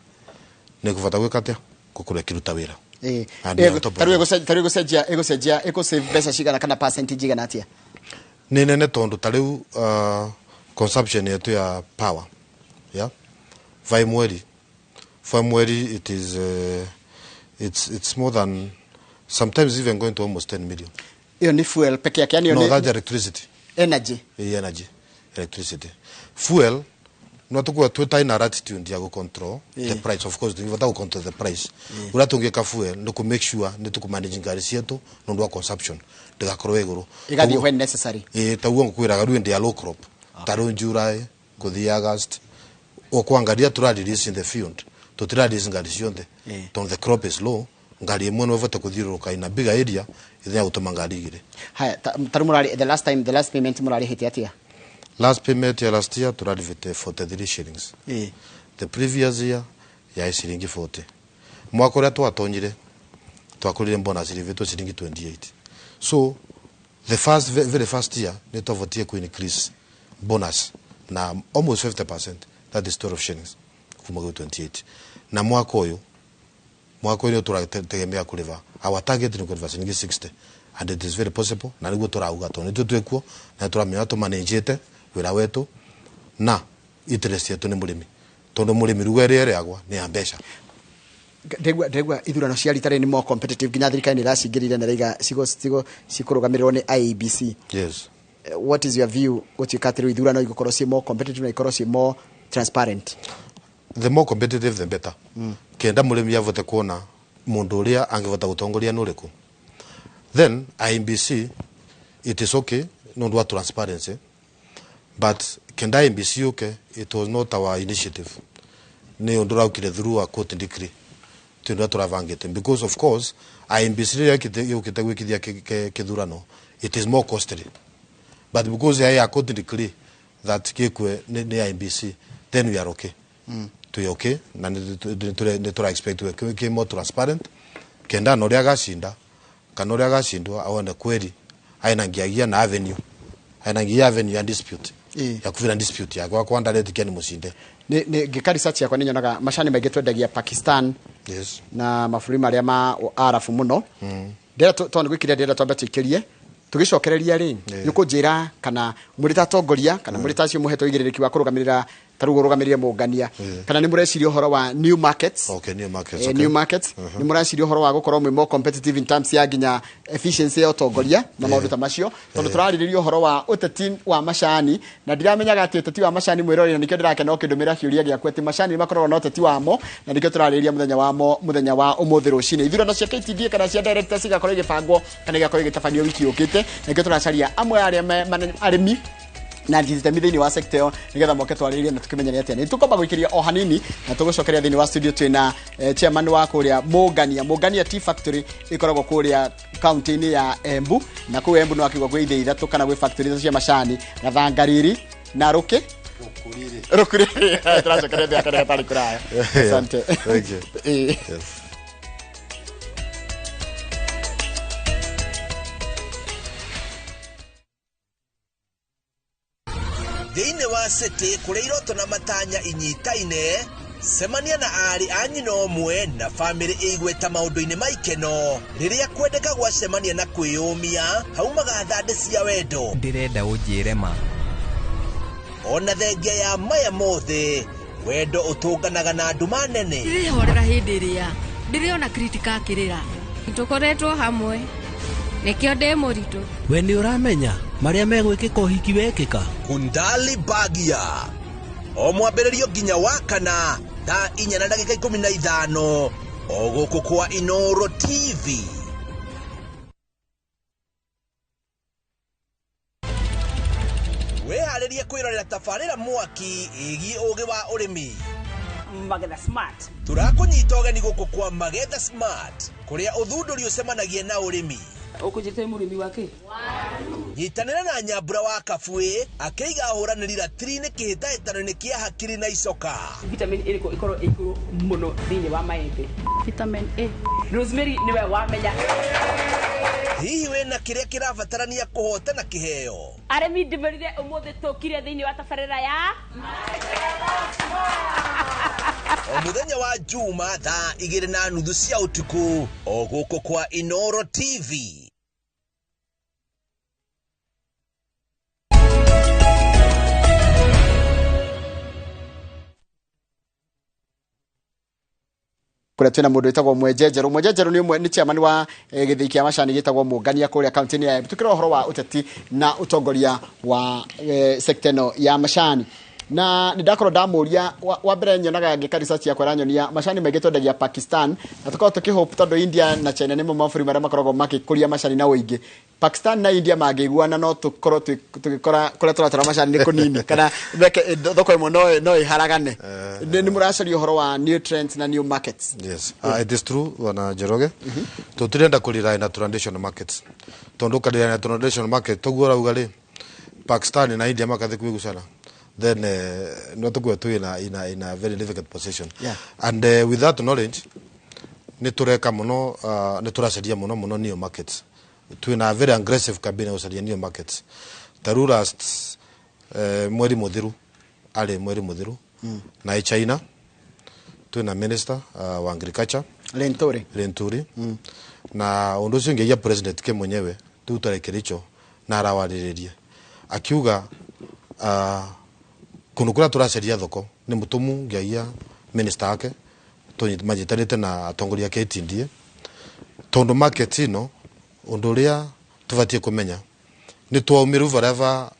nĩ kũbata gwĩka atĩa, gũkorwo ĩkĩruta wĩra. And we are on top of Tarĩu it. Tarĩu ĩgũcenjia, ĩgũ mbeca cigana kana percentage igana atĩa? Nĩ nene, tondũ ta rĩu consumption yetu ya power, yeah, vai mweri it is it's more than, sometimes even going to almost 10 million. Ĩyo nĩ fuel peke yake, yani ĩyo No, nĩ that's electricity. Energy. Energy, electricity, fuel no tukua twita ina attitude ya go control the price. Of course tungivota go control the price, uria tungika fuel ni ku make sure ni tuku manage ngari cietu nundu wa consumption ndigakorwo iguru. Ĩgathiĩ when necessary. Ĩ, taguo ngukwiraga, riu ndi ya low crop, ta riu July kuthii August, ukwangaria tura release in the field, tutira release ngari ciothe tondu the crop is low. Ngari ĩmwe no ĩvote kuthiũrũrũka ina bigger area ithenya gũtũma ngari igĩrĩ. Haya, tarĩu mũrarĩ the last time, the last payment mũrarĩhĩte atĩa? Last payment ya last year turarĩhĩte 43 shillings. The previous year ya ciringi 40. Mwaka ũrĩa twatonyire twakorire bonus irĩhĩtwo ciringi 28. So the first very first year nĩ twavotie ku increase bonus na almost 50%, that is 12 shillings kuma gwĩ 28. Na mwaka ũyũ tũrategemea kũrĩva, our target nĩ kũrĩva ciringi 60, and it is very possible, na nĩguo tũrauga tondũ nĩtũ twĩkuo na tũramenya tũmanĩnjĩte wĩra wetu, na interest yetu nĩ mũrĩmi, tondũ mũrĩmi ruga ĩrĩa ĩrĩagwa nĩ ya mbeca. Ndegwa ithurano cia rita rĩrĩ nĩ more competitive, nginya thirikari nĩ ĩracingĩrire na ĩraiga cigo cikũrũgamĩrĩrwo nĩ IEBC. Yes. What is your view gũtuĩka atĩ rĩu ithurano igũkorwo ciĩ more competitive na ikorwo ciĩ more transparent? The more competitive the better, kenda mũrĩmi avote kuona mũndũ ũrĩa angĩvota gũtongoria nĩ ũrĩkũ. Then IEBC, it is okay nĩ ũndũ wa transparency, but kenda IEBC yũke, it was not our initiative, nĩ ũndũ ũraukire through a court decree, ti ũndũ ũrĩa tũravangĩte, because of course IEBC rĩrĩa yũkĩte gwĩkithia kĩthurano, it is more costly, but because ya court decree that gĩkwe nĩ IEBC, then we are okay. Twĩ okay na nĩ tũra expect kĩ more transparent, kenda na ũrĩa agacinda kana ũrĩa agacindwo awone kweri aina ngiagia na avenue, aina nginya avenue ya dispute, ya kuvira dispute yakwa kwa ndaretĩkia nĩ mũcinde. Nĩ ngĩka research yakwa nĩ nyonaga macani maingĩ twendagia Pakistan na mabũrũri marĩa ma Arabu mũno. Ndĩrenda tondũ gwĩkĩria, ndĩrenda twambe tũikĩrie Tũgĩcokereria rĩ, nĩ ũkũnjĩra kana mũrĩ ta atongoria kana mũrĩ ta acio mũhetwo igĩrĩrĩki wa kũrũgamĩrĩra, ta rĩu ũrũgamĩrĩre Mũngania, kana nĩ mũreciria ũhoro wa new markets? Okay, new markets. New markets. Nĩ mũreciria ũhoro wa gũkorwo mwĩ more competitive in terms ya nginya efficiency ya ũtongoria na maũndũ ta macio, tondũ tũrarĩrĩria ũhoro wa ũteti wa macani, na ndiramenyaga atĩ ũteti wa macani, mwĩroreri, na nĩkĩo ndĩrakena ũkĩndũmĩra kĩũria gĩaku atĩ macani nĩ makoragwo na ũteti wamo, na nĩkĩo tũrarĩrĩria mũthenya wamo, mũthenya wa ũmũthĩ rũcinĩ. Ithurano cia KTDA kana cia directors igakorwo igĩbangwo kana igakorwo igĩtabanio wiki yũkĩte, na nĩkĩo tũracaria amwe a arĩa arĩmi na njitemi thĩinĩ wa sector ĩyo, nĩgetha moke twarĩrĩrie na tũkĩmenye nĩ atĩa. Nĩ tũkwamba gũikĩria o hanini na tũgũcokeria thĩinĩ wa studio. Twĩna chairman wa kũrĩa Mũngania, Mũngania Tea Factory ĩkoragwo kũrĩa kaunti-inĩ ya Embu, na kũu Embu no akigwa gwĩ ithĩ ithatũ kana gwĩ factory ithatũ cia macani, Gathangariri na Rũkĩ Rũkuriri. Tũracokeria thĩ akana gatarĩ kũraya. Asante. Thank you. Yes. Thĩinĩ wa city kũrĩa iroto na matanya inyitaine, cemania na aarĩ a nyina ũmwe na bamĩrĩ ĩigweta maũndũ-inĩ ma ikeno. Rĩrĩa kwendeka gwacemania na kwĩyũmia, haumaga thandĩ cia wendo. Ndĩrenda ũnjĩre ma. Ona thengia ya maya mothe, wendo ũtũnganaga na nduma nene. Ndĩrĩhorera hĩndĩ ĩrĩa ndĩrĩona Kritika akĩrĩra. Tũkoretwo hamwe nĩkĩo ndĩ mũritũ. We nĩ ũramenya marĩa megwĩkĩka ũhiki wekĩka. Kundali Bagia, o mwambĩrĩrio nginya wa kana thaa 4:15, o gũkũ kwa Inoro TV. Wĩharĩrie kwĩrorera tabarĩra mwaki ĩgiĩ ũgĩ wa ũrĩmi. Magetha Smart. Tũrakũnyita ũgeni gũkũ kwa Magetha Smart, kũrĩa ũthundũri ũcemanagia na ũrĩmi. Ũkũnjĩte mũrĩmi wake. Nyitanĩra na Nyambura wa Kabuĩ akĩiga ahũranĩri ratiri-inĩ kĩhĩtahĩtano-inĩ kĩa hakiri na icoka. Vitamin ĩrĩkũ ĩkorwo ĩ igũrũ mũno thĩinĩ wa maembe? Vitamin A. Rosemary nĩwe wamenya. Hihi wĩna kĩrĩa kĩrabatarania kũhotana kĩheo? Arĩmi, ndĩmerire ũmũthĩ tũkire thĩinĩ wa tabarĩra ya O mũthenya wa Juma thaa 2:30 cia ũtukũ, o gũkũ kwa Inoro TV. Kũrĩa twĩna mũndũ wĩtagwo Mwenjenjerũ. Mwenjenjerũ nĩ ũmwe, nĩ chairman wa gĩthĩi kĩa macani gĩtagwo Mũngania kũrĩa kaunti-inĩ ya Embu. Tukĩrora ũhoro wa ũteti na ũtongoria wa sector ĩno ya macani, na nĩ ndakorwo ndamũria wa mbere, nyonaga ngĩka research yakwa ĩranyonia macani maingĩ twendagia Pakistan, na tũkoragwo tũkĩhope tondũ India na China nĩmo mabũrũri marĩa makoragwo magĩkũria macani na ũingĩ. Pakistan na India mangĩiguana, no tũkorwo tũgĩkora kũrĩa tũratwara macani nĩ kũnini, kana thoko ĩmwe no ĩharagane. Nĩ mũracaria ũhoro wa new trends na new markets? Yes, it is true, Bwana Njoroge. Tutirenda kũrely na traditional markets. Tondu ũkarely na traditional market, toguo ũrauga rĩ, Pakistan na India makathi kwigucana, then no tũkue twĩ in a very difficult position. And with that knowledge, nĩ tũreka mũno, nĩ tũracaria mũno mũno new markets. Twĩna a very aggressive campaign ya gũcaria new markets. Ta rĩu last mweri mũthiru, arĩ mweri mũthiru, na ĩ China twĩna minister wa agriculture. Linturi. Linturi. Na ũndũ ũcio ũngĩgia president ke mwenyewe tu tarĩ Kericho na arawarĩrĩria akiuga kũndũ kũrĩa tũracaria thoko nĩ mũtũmu ngiagia minister wake manyitanĩte na atongoria a KTDA, tondũ market ĩno, ũndũ ũrĩa tũbatiĩ kũmenya nĩ twaumĩru varava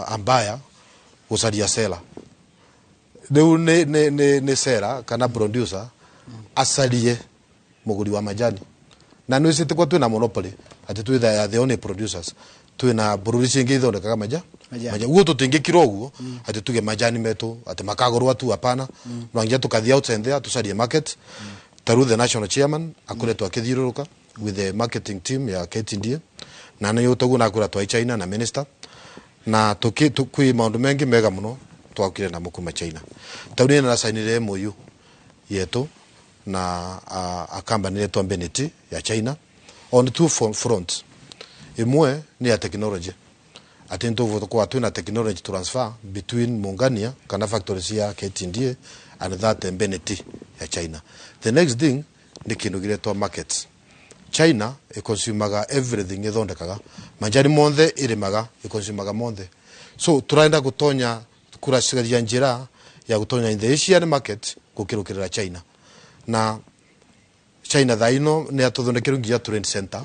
ambaya gũcaria sera. Rĩu nĩ sera kana producer acarie mũgũri wa majani, na nĩ ũcĩte kwa twĩna monopoly atĩ twĩ the only producers. Twĩna bũrũri cingĩ ithondekaga maja Majani. Majani guo tũtingĩkira ũguo atĩ tuge majani metũ atĩ makagũrwo tu, hapana. No nginya tũkathiĩ outside there tũcarie market. Ta rĩu the national chairman akoretwo akĩthiũrũrũka with the marketing team ya KTDA, na nĩ ũtoguo na twai China na minister na tuki kwĩ maũndũ mengĩ mega mũno twakire namo kuma China. Ta rĩu niĩ nĩracainire MOU yetu na a company yetwa Beneti ya China on two fronts. Imwe ni ya technology, ati nitũgũkorwo twĩna technology transfer between Mungania kana factory cia KTDA and that Beneti ya China. The next thing ni kindu giretwo markets. China ikonsumaga everything ithondekaga manjani monthe irimaga ikonsumaga monthe. So turaenda gutonya kuracigaria njira ya gutonya in the Asian market gukirukirira China. Na China thaa ino ni atuthondekeru nginya trade center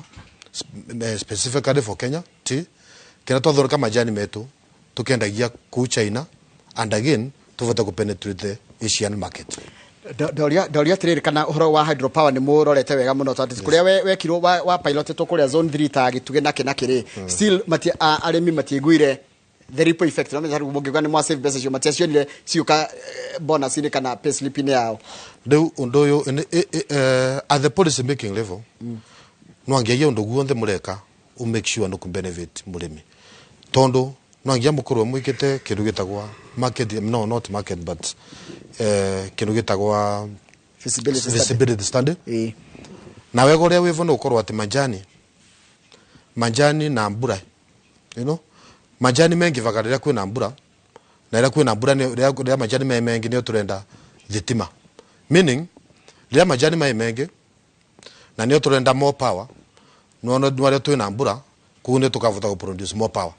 specifically for Kenya ti kira twathondeka majani metu tukendagia kuu China, and again tuvote ku penetrate the Asian market. Ndoria atiriri, kana uhoro wa hydropower ni murorete wega muno, tondu kuria wekirwo wa pilotetwo kuria zone 3 ta gituge na kina still mati arimi matiiguire the ripple effect. No menya mungiuga ni mwa save mbeca icio, matiacionire ciuka bonus ini kana pay slip ini yao. Riu undu uyu at the policy making level, no angiagia undu guonthe mureka u make sure no ku benefit murimi, tondu no angia mukorwo mwikite kindu gitagwa market, no not market but kindu gitagwa feasibility study. Na wega uria wivo ni ukorwo ati manjani na mbura, you know, majani mengi vaga riria kwina mbura, na riria kwina mbura ni riria majani me mengi ni turenda thitima, meaning riria majani me mengi na ni turenda more power, no no riria twina mbura koguo ni tukavota ku produce more power.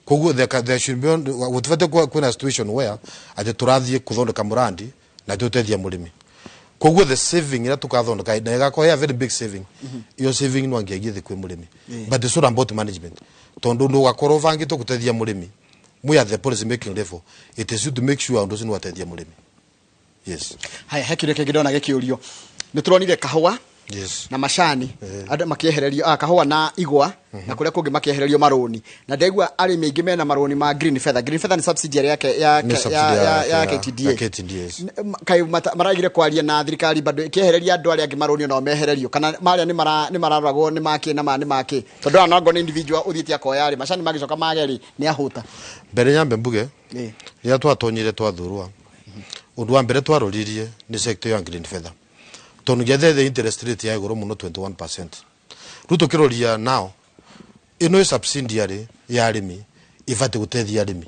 Koguo there should be gutibate kwina situation where ati turathie kuthondeka murandi na tutethia murimi. Koguo the saving ira tukathondeka na igakorwo ya very big saving, iyo saving no angiagie kwi murimi. But it's all about management, tondu ndugakorwo uvangitwo gutethia murimi mwi at the policy making level, it is you to make sure undu ucio niwatethia murimi. Yes. Haya, he kiuria kingi ndona gikiurio, ni turonire kahua na macani andu makiehererio, kahua na igwa na kuria kungi makiehererio maroni, na ndaigua arimi aingi mena maroni ma Green Feather. Green Feather ni subsidiary yake ya KTDA. KTDA. Kai maragire kwaria na thirikari bado ikiehereria andu aria angi maroni no mehererio, kana maria ni mararoragwo ni make na ma ni make, tondu ona ngo ni individual uthiite akoya ri macani magicoka mageri ni ahuta. Mbere nyambe mbuge riria twatonyire twathurwa, undu wa mbere twaroririe ni sector ya Green Feather, tondu gethe the interest rate ya iguru muno 21%. Riu tukiroria nao ino subsidiary ya arimi ibati gutethia arimi,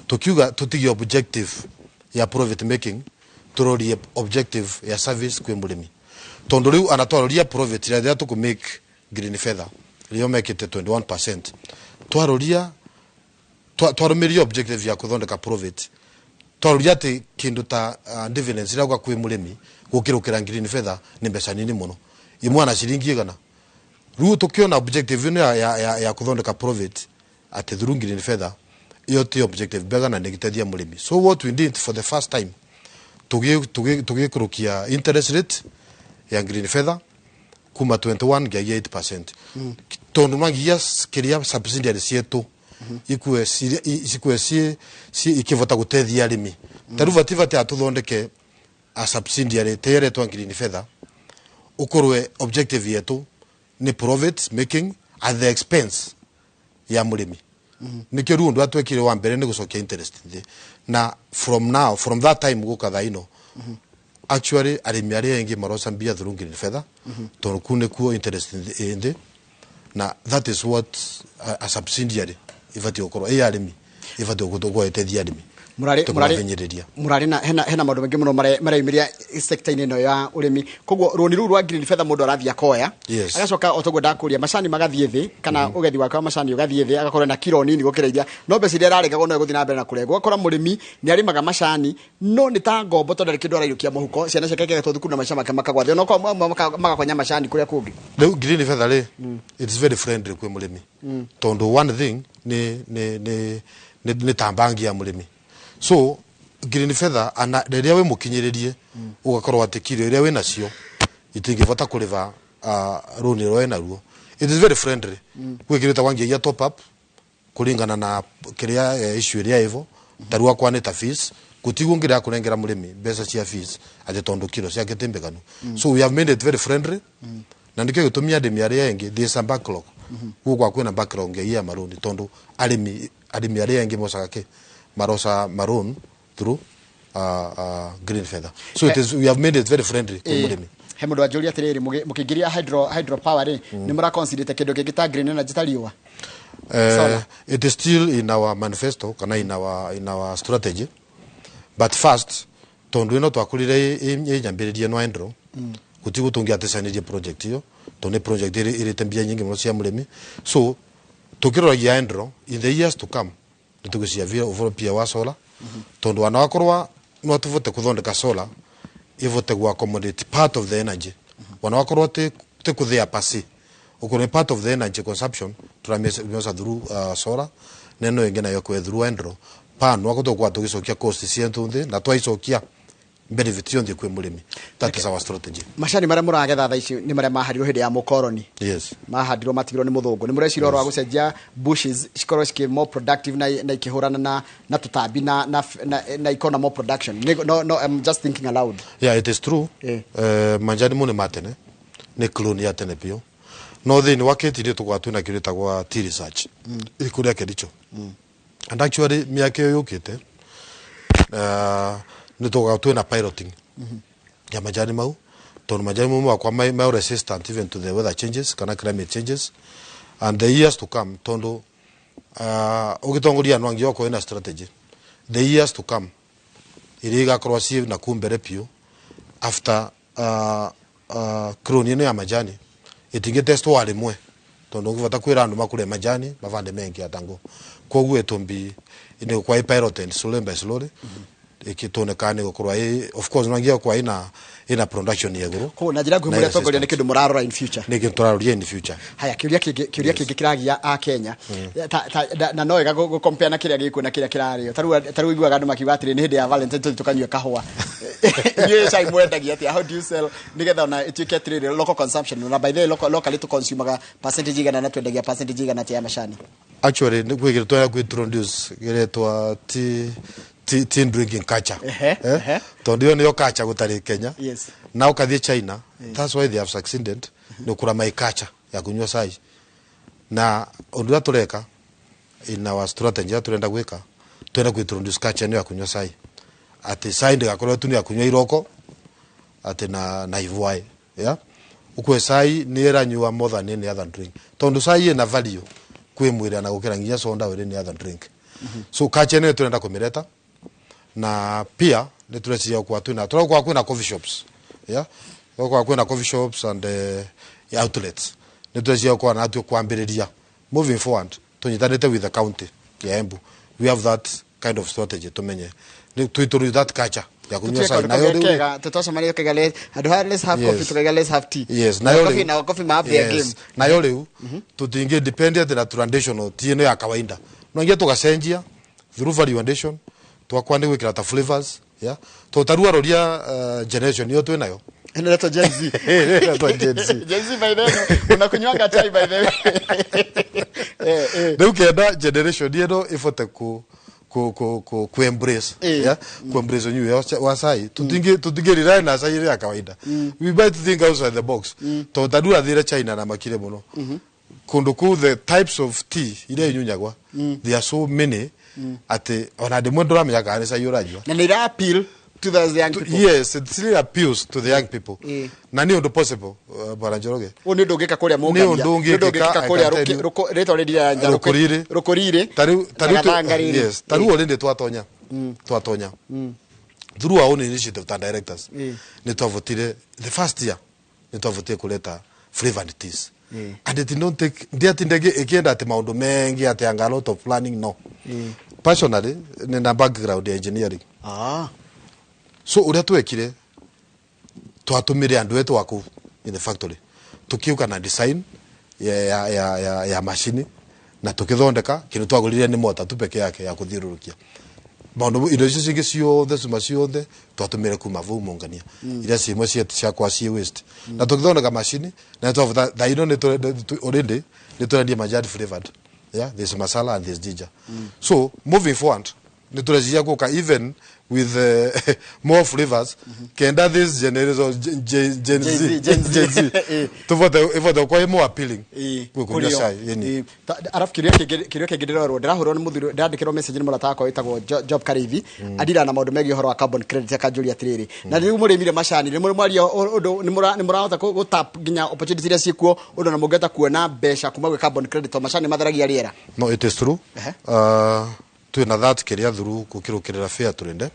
tukiuga tutigie objective ya profit making, turorie objective ya service kwi murimi, tondu riu anatwaroria profit riria tuku make Green Feather rio mekite 21%, twaroria twarumiria objective ya kuthondeka profit, twaroria ati kindu ta dividends iria gwa kwi murimi gukirukira Green Feather ni mbeca nini muno, imwe na ciringi igana. Riu tukiona objective ino ya kuthondeka profit ati through Green Feather iyo ti objective bega na nigitethia murimi. So what we did for the first time, tugikurukia interest rate ya Green Feather kuma 21 nginya 8%, tondu nginya kiria subsidiary cietu ikue ci ikivota gutethia arimi. Taru vativati atuthondeke a subsidiary teyeretwa Green Feather, ukorwe objective yetu ni profit making at the expense ya murimi. Nikio riu undu atwekire wa mbere ni gucokia interest nthi, na from now, from that time guka thaa ino, actually arimi aria aingi maroca mbia through Green Feather, tondu kuu nikuo interest nthi, na that is what a subsidiary ibati gukorwo i arimi, ibati gukorwo iteithia arimi. Murari na hena maundu maingi muno mareyumiria sector-inĩ ĩno ya ũrĩmi, koguo rũni rũu rwa Green Feather mũndũ arathiĩ akoya, agacoka o toguo ndakuria macani magathiĩ thĩ, kana ũgethi wake wa macani ũgathiĩ thĩ, agakorwo na kiro nini gũkĩra iria no mbeca iria ararengagwo no ĩgũthiĩ na mbere na kũrengwo. Ũgakora mũrĩmi nĩ arĩmaga macani no nĩ ta ngombo, tondũ ndarĩ kĩndũ araiyũkia mũhuko, ciana ciake ikagetwo thukuru na maica make makagwa thĩ, onokorwo magakonya macani kũrĩa kũngĩ. Rĩu Green Feather rĩ, it's very friendly kwĩ mũrĩmi, tondu one thing ni ta bangi ya mũrĩmi. So Green Feather ana riria wi mukinyiririe ugakorwo ati kiro iria wi nacio itingivota kuriva runi rwa naruo. It is very friendly. Gwikirite wangiagia top up kuringana na kiria issue iria ivo tarua kwa ni ta fees gutiguo ngira kurengera murimi mbeca cia fees ati tondu kiro ciake ti mbeganu. So we have made it very friendly. Na nikio gitumia arimi aria engi there is a backlog. Gugwa kwina backlog ya maruni tondu arimi aria engi mocaga ki marosa maroon through Green Feather. So it is, we have made it very friendly to murimi. He mundu anjuria atiriri, mukiingiria hydro power ri ni mura consider kindu kingi ta green energy ta riua? It is still in our manifesto kana in our strategy, but first tondu ino twakurire inyambiririe no hydro gutigutungiatecanirie project iyo. Tondu ni project irite mbia nyingi muno cia murimi. So tukiroragia hydro in the years to come nitugwicia vira uvoro pia wa solar, tondu wana wakorwa no tuvote kuthondeka solar ivote gu accommodate part of the energy, wana wakorwa ti kuthia pasi ukorwo ni part of the energy consumption turamiosa through solar, neno ingi nayo kwe through hydro pano wako tukwa tugicokia cost cientu nthi na twaicokia benefit yonthe kwi murimi. That is our strategy. Macani maria muragetha thaa ici ni maria mahandirwo hindi ya mukoroni? Yes. Mahandirwo matigirwo ni muthungu. Ni mureciria uhoro wa gucenjia bushes cikorwo cikĩ more productive na ikihurana na tutambi na ikona more production? No, I'm just thinking aloud. Yeah, it is true. Manjani mu ni matene, ni clone ya tene pio, no thiini wa KTD tukwa twina kindu gitagwa tea research ikuria Kericho. And actually miaka iyo yukite ni tugakorwo twina piloting ya majani mau, tondu majani mau makwa mai resistant even to the weather changes kana climate changes and the years to come, tondu ugitongoria no angiokorwo ina strategy the years to come iria igakorwo ci na kuu mbere piu after clone ino ya majani itingitestwo wa rimwe, tondu ungivota kwira andu makure majani mavande mengi atango, koguo itumbi ni kwa piloted slowly by slowly ikitoneka ni gukorwa of course nangia kwa ina production ya iguru. Ko na njira nguhi tongoria ni kindu murarora in future? Ni kindu turaroria in future. Haya, kiuria kingi kiragia a Kenya na no ega gu compare na kiria giku na kiria kirario. Taru iguaga andu makiuga atiri ni hindi ya Valentine tuthi tukanyue kahua. Inyuĩ cai mwendagia atia? How do you sell nigetha ona ituike atiriri local consumption? Na by the way, locally tu consumaga percentage igana na twendagia percentage igana atia ya macani? Actually ni kwigire twenda ku introduce giretwa tea drinking culture, tondu iyo niyo culture gutari Kenya. Na ukathie China, that's why they have succeeded ni kura mai culture ya kunywa cai. Na undu uria tureka in our strategy ya turenda gwika, twenda ku introduce culture ino ya kunywa cai, ati cai ndigakorwo tu ni ya kunywa iroko ati na ivwae, yeah, ukwe cai ni iranyua more than any other drink, tondu cai ina value kwi mwiri na gukira nginya soda or any other drink. So culture ino turenda kumireta, na pia ni tureciria kwa twina turakwa kwina coffee shops, yeah, kwa kwina coffee shops and outlets. Ni tureciria kwa na atu kwambiriria moving forward tunyitanite with the county ya Embu. We have that kind of strategy tumenye ni tuituru that culture ya kunywa cai. Nayo riu tutacemania tukaiga andu haya let's have coffee, tukaiga let's have tea. Yes, nayo coffee na coffee ma have their game. Nayo riu tutingi depend na traditional tea ino ya kawaida, no ngia tugacenjia through value addition, twakwa ni gwikira ta flavors, yeah, to tarua roria generation iyo twinayo. Inaitwa Gen Z. Inaitwa Gen Z. Gen Z by then unakunywanga chai by the way. Riu kenda generation ino ibote ku embrace, yeah, ku embrace new wa cai. Tutingi rely na cai ya kawaida. We buy to think outside the box. To tarua thire China na makire muno kundu ku the types of tea iria inyunyagwa, there are so many ati ona ndimwe nduramenya kana ni cai uranyua. Na ni appeal to the young people. Yes, it really appeals to the young people. Na ni undu possible, Bwana Njoroge. Ni undu ungika kuria Mungania. Ni undu ungika kuria ritwa riria nja Rukuriri. Rukuriri. Taru yes, taru already twatonya. Twatonya. Through our own initiative ta directors. Ni twavotire the first year. Ni twavotire kuleta flavored teas. And it did not take ndiatindege ikienda ati maundu mengi ati anga a lot of planning, no. Personally nina background ya engineering. So uria twekire twatumire andu etu aku in the factory, tukiuka na design ya machine na tukithondeka kindu twagurire ni mota tu peke yake ya kuthiururukia maundu indo icio cingi ciothe cuma ciothe twatumire kuma vau Mungania iria cimwe ciakwa ci waste, na tukithondeka machine na twavota thaa ino ni already ni turendia majani flavored, yeah, there's masala and there's ginger. So moving forward ni tureciria guka even with more flavors, kenda this generation Gen Z, Gen Z tuvote ivote kwa more appealing kunywa cai yani. Arafu kiria kingi ndirorwo ndirahurwo ni muthuri, ndirandikirwo message ni murata wakwa witagwo Job Kariithi, andira na maundu megie uhoro wa carbon credit, akanjuria atiriri, na riu murimire macani ni mwaria undu ni murahota gu tap nginya opportunity iria ciikuo undu na mungihota kuona mbeca kuma gwi carbon credit to macani matheragia riera? No, it is true. Twina that kiria through gukirukirira fair trade.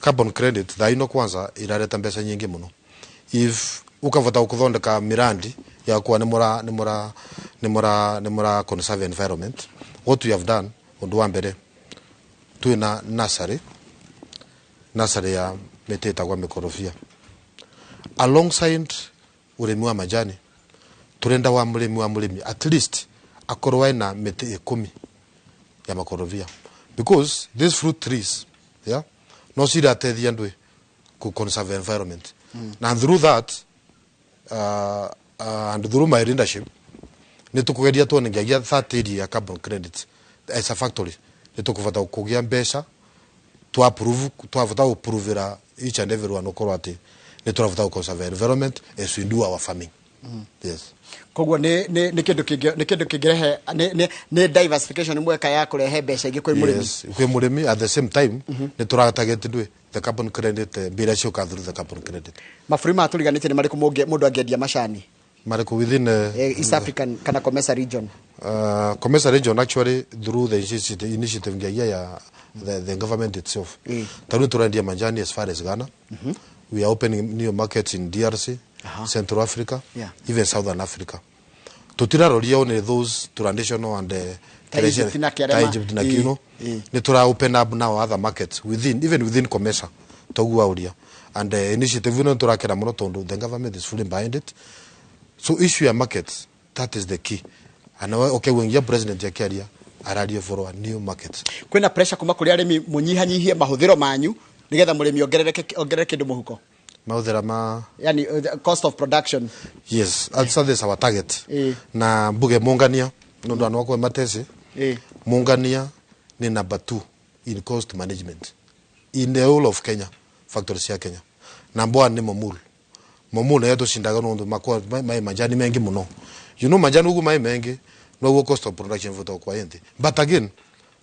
Carbon credit thaa ino kwanza irareta mbeca nyingi muno. If Ukavota kuthondeka mirandi ya kuwa ni mura conserve environment. What we have done, undu wa mbere, twina nursery ya mĩtĩ ĩtagwo mĩkorobia alongside ũrĩmi wa majani. Turenda wa mũrĩmi at least akorwo ena mĩtĩ 10 ya makorobia, because these fruit trees, yeah, no cirateithia andũ ku conserve environment. Na through that and through my leadership, nĩ tũkũgeria tuone ngiagia that area ya carbon credit as a factory, nĩ tũkũbata kũgĩa mbeca twa approve, twavota gũprovera each and everyone ũkorwo atĩ nĩ tũravota gũ environment as we do our farming. Yes. Koguo nĩ kĩndũ kĩngĩrehe nĩ diversification mweka ya kũrehe mbeca ingĩ kwĩ mũrĩmi. Yes, kwĩ mũrĩmi. At the same time, nĩ tũratarget ndwĩ the carbon credit, mbira ciũka through the carbon credit. Mabũrũri maya tũriganĩtie nĩ marĩkũ mũndũ angĩendia macani? Marĩkũ within East African kana COMESA region? COMESA region, actually, through the initiative ngiagia ya the government itself, tarĩu tũrendia majani as far as Ghana. We are opening new markets in DRC, Central Africa, even Southern Africa. Tutiraroria only those traditional and Ta Egypt na kĩarĩa ta Egypt na Kino. Nĩ tura open up now other markets within, even within COMESA toguo auria, and initiative ino turakera muno tondu the government is fully behind it. So issue ya markets, that is the key. And okay, wengia president yakiaria araria for a new market. Kwĩna pressure kuma kũrĩ arĩmi mũnyihanyihie mahũthĩro manyu nĩgetha mũrĩmi ongerere kĩndũ mũhuko? Mahũthĩra ma? Yani the cost of production. Yes, that is our target. Na mbuge mungania nundu andu akwe matesi, mungania ni number 2 in cost management in the whole of Kenya. Factories ya Kenya, number 1 ni Momul. Momul nayo tucindaga nundu makwa mai majani mengi muno. Majani ugu mai mengi noguo cost of production vuta kwa nthi, but again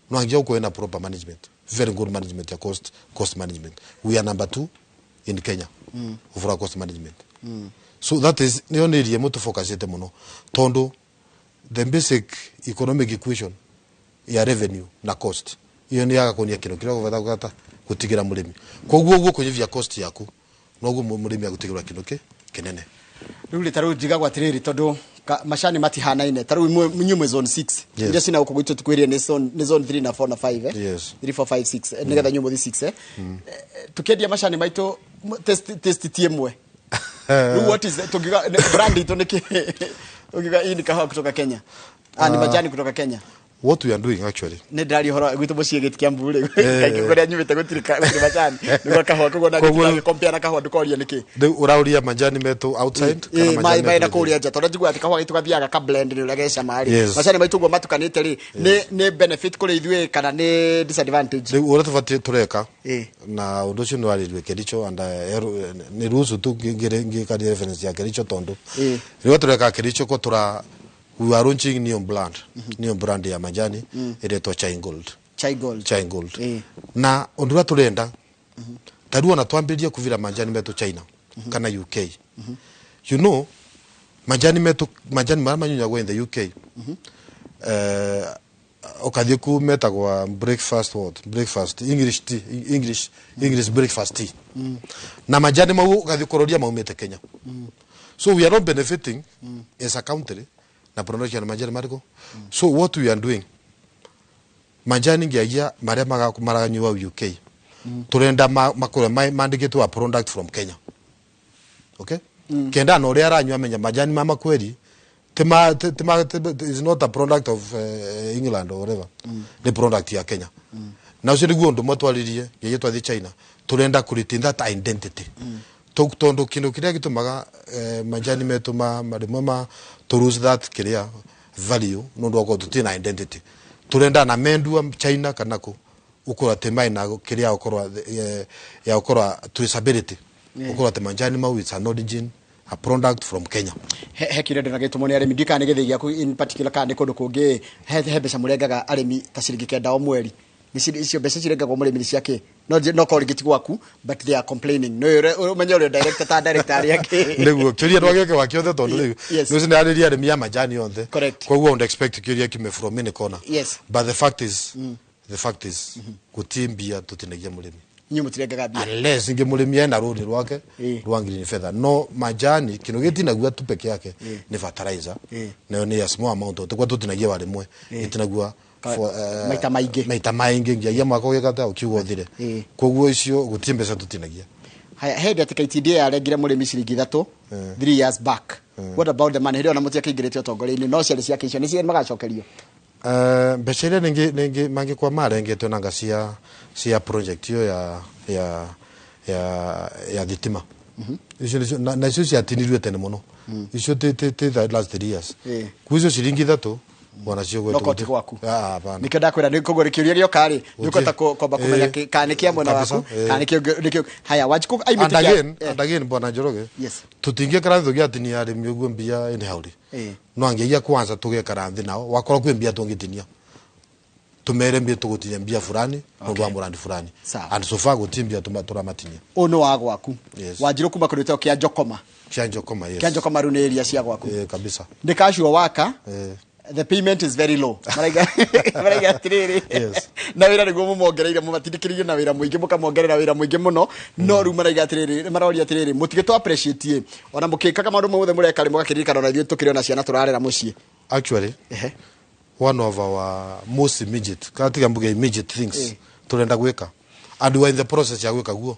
no angia uko na proper management, very good management ya cost management. We are number 2 in Kenya overall cost management. So that is niyo nä ria må tå focusete må tondu the basic economic equation ya revenue na cost iyo nä yagakonia kä kä rä a gå gata gå må rä mi. Koguo guo kå cost yaku noguo må rä mi agå tigä rwo kä ndå kä nene. Rĩu rĩ, tarĩu njigagwo atĩrĩrĩ, tondũ macani matihanaine, tarĩu inyuĩ mwĩ zone 6, iria cina gũkũ gwitũ tukwĩrire nĩ zone 3 na 4 na 5, eh? Yes. 3 4 5 6, nĩgetha inyuĩ mũthi 6, eh? Tukĩendia macani maitũ taste ti ĩmwe. Rĩu what is tungiuga brand itũ nĩ kĩ? Tungiuga hii ni kahawa kutoka Kenya, ah, ni majani kutoka Kenya? What we are doing actually, Nĩ ndĩraria ũhoro gwitũ mũciĩ gĩti kĩa mbu rĩ, kaingĩ kũrĩa nyumĩte gũtirĩ macani, nĩguo kahũa, koguo na compare na kahũa ndũkoria nĩkĩ. Rĩu ũrauria majani metũ outside kana majani maĩ na metũ? Kũrĩa nja, tondũ njiguaga atĩ kahũa gaitũ gathiaga ka blend nĩ ũrĩa gecama rĩ. Yes. Macani maitũ ũguo matukanĩte rĩ, nĩ benefit kũrĩ ithuĩ kana nĩ disadvantage? Rĩu ũrĩa tũbatiĩ tũreka na ũndũ ũcio nĩ warĩrue Kericho and nĩ ruhusu tu ngĩkaria reference ya Kericho, tondũ rĩrĩa tũreka Kericho ko tũra we are launching new brand ya majani ĩretwo Chai Gold. Chai Gold. Chai Gold. Na ũndũ ũrĩa tũrenda, ta rĩu ona twambĩrĩrie kuvira majani metũ China kana UK, majani metũ, majani marĩa manyunyagwo in the UK, ũkathiĩ ku metagwa breakfast, what, breakfast English tea, English breakfast tea, na majani mau ũgathiĩ kũroria maumĩte Kenya. So we are not benefiting as a country na production ya majani mariko. So what we are doing, majani ngiagia marĩa maranyua UK, turenda makorwo mandĩkĩtwo a product from Kenya, okay? Kenda na ũrĩa aranyua amenya majani ma makweri tima tima is not a product of England or whatever, ni product ya Kenya. Na ũcio nĩguo ũndũ matwaririe nginya twathiĩ China, turenda kũ retain that identity. Tondu kindu kiria gitumaga majani metu ma rĩmwe ma to lose that kiria value nundu wa gũkorwo na identity. Turenda na mendua China kana kũ ukorwo atĩ maina kiria ukorwo ya ukorwo traceability, ukorwo atĩ majani mau it's an origin, a product from Kenya. He kĩrĩa ndĩna gĩtũmwo nĩ arĩmi, ndikana nĩ gĩthĩi gĩaku in particular kana nĩ kũndũ kũngĩ, he mbeca mũrengaga arĩmi ta ciringi 9 o mweri. Nĩ icio mbeca cirengagwo mũrĩmi nĩ ciake? No korwo rĩngĩ ti gwaku, but they are complaining. No ũmenye ũrĩa director ta director arĩa angĩ. Nĩguo kĩũria ndwagĩke wa kĩothe, tondũ rĩu nĩũcio nĩarĩria arĩmi a majani othe. Correct. Koguo don't expect kĩũria kiume from any corner. Yes. But the fact is, the fact is guti mbia tutinagia mũrĩmi. Inyuĩ mũtirengaga mbia. Unless inge mũrĩmi ena rũni rwake rwa Green Feather, no majani kindu gĩtinagua tu peke yake nĩ fertilizer, nayo nĩ a small amount, tukwa tutinagia wa rĩmwe, gĩtinagua maita maingĩ. Maita maingĩ nginya mwaka ũgĩkata ũkiuga ũthire. Koguo icio gũtirĩ mbeca tũtinagia. Haya, he hĩndĩ atĩ KTDA yarengire mũrĩmi ciringi 3 3 years back. What about the money? Hĩndĩ ĩyo na mũtiakĩingĩrĩte ũtongoria-inĩ, no ciarĩ ciake icio nĩ cia magacokerio? Mbeca iria ningĩ mangĩkorwo marengetwo nanga cia project iyo ya thitima icio na icio ciatinirio tene mũno, icio ti the last 3 years. Kwa icio ciringi 3 wanacio. No koti gwaku. Ah, hapana. Nikio ndakwĩra nĩ koguo kĩũria gĩoka rĩ, nĩ ũkũhota kwamba kũmenya kana nĩ kĩa mwena waku, kana nĩ kĩo. Haya, Wanjikũ aimĩte. And again, and again, bwana Njoroge, tutingĩkara thĩ tũgĩatinia arĩmi ũguo mbia anyhow rĩ, no angĩgia kwanza tũgekara thĩ nao, wakorwo kwĩ mbia tũngĩtinia, tumere mbia tũgũtinia mbia fulani nũndũ wa mũrandi fulani. Sawa. And so far gũtirĩ mbia tũramatinia. Ũyũ nĩ wa gwaku. Yes. Wanjirũ kuma kũndũ gwĩtagwo Kĩanjokoma. Kĩa Njokoma, yes. Kĩanjokoma rĩu nĩ area cia gwaku. Eh, kabisa. Nĩ casual worker. The payment is very low, maraiga atĩrĩrĩ, na wĩra nĩguo mũmongereire, mũmatindĩkĩrĩirie na wĩra mũingĩ, mũkamongerera wĩra mũingĩ mũno, no rĩu maraiga atĩrĩrĩ, maroria atĩrĩrĩ, mũtigĩtũ appreciate ona mũkĩkaga maũndũ mothe mũreka rĩ, mũgakĩririkana ona ithuĩ tũkĩrĩ ona ciana tũrarera mũciĩ. Actually, one of our most immediate, kana tiga mbuge immediate things turenda gwika, and we are in the process ya gwika guo,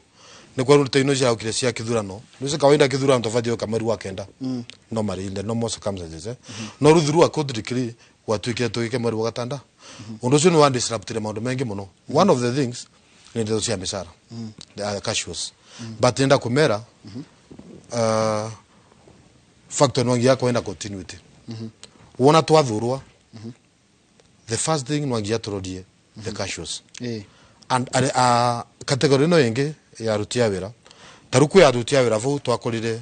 nĩ kwa rute ino ciaukire cia kithurano, nĩ kawaida kithurano tũbatiĩ gwĩka mweri wa 9 normally, in the normal circumstances, eh? No rĩu through a court decree gwatuĩkire tũgĩke mweri wa 6. Ũndũ ũcio nĩ wa disruptire maũndũ maingĩ mũno. One of the things nĩ ndeto cia mĩcara, the casuals, but nenda kũmera factor no nginya kwenda continuity. Wona twathurwa, the first thing no nginya tũrorie the casuals and category ĩno ĩngĩ ya aruti a wĩra. Ta rĩu kwĩ aruti a wĩra bau twakorire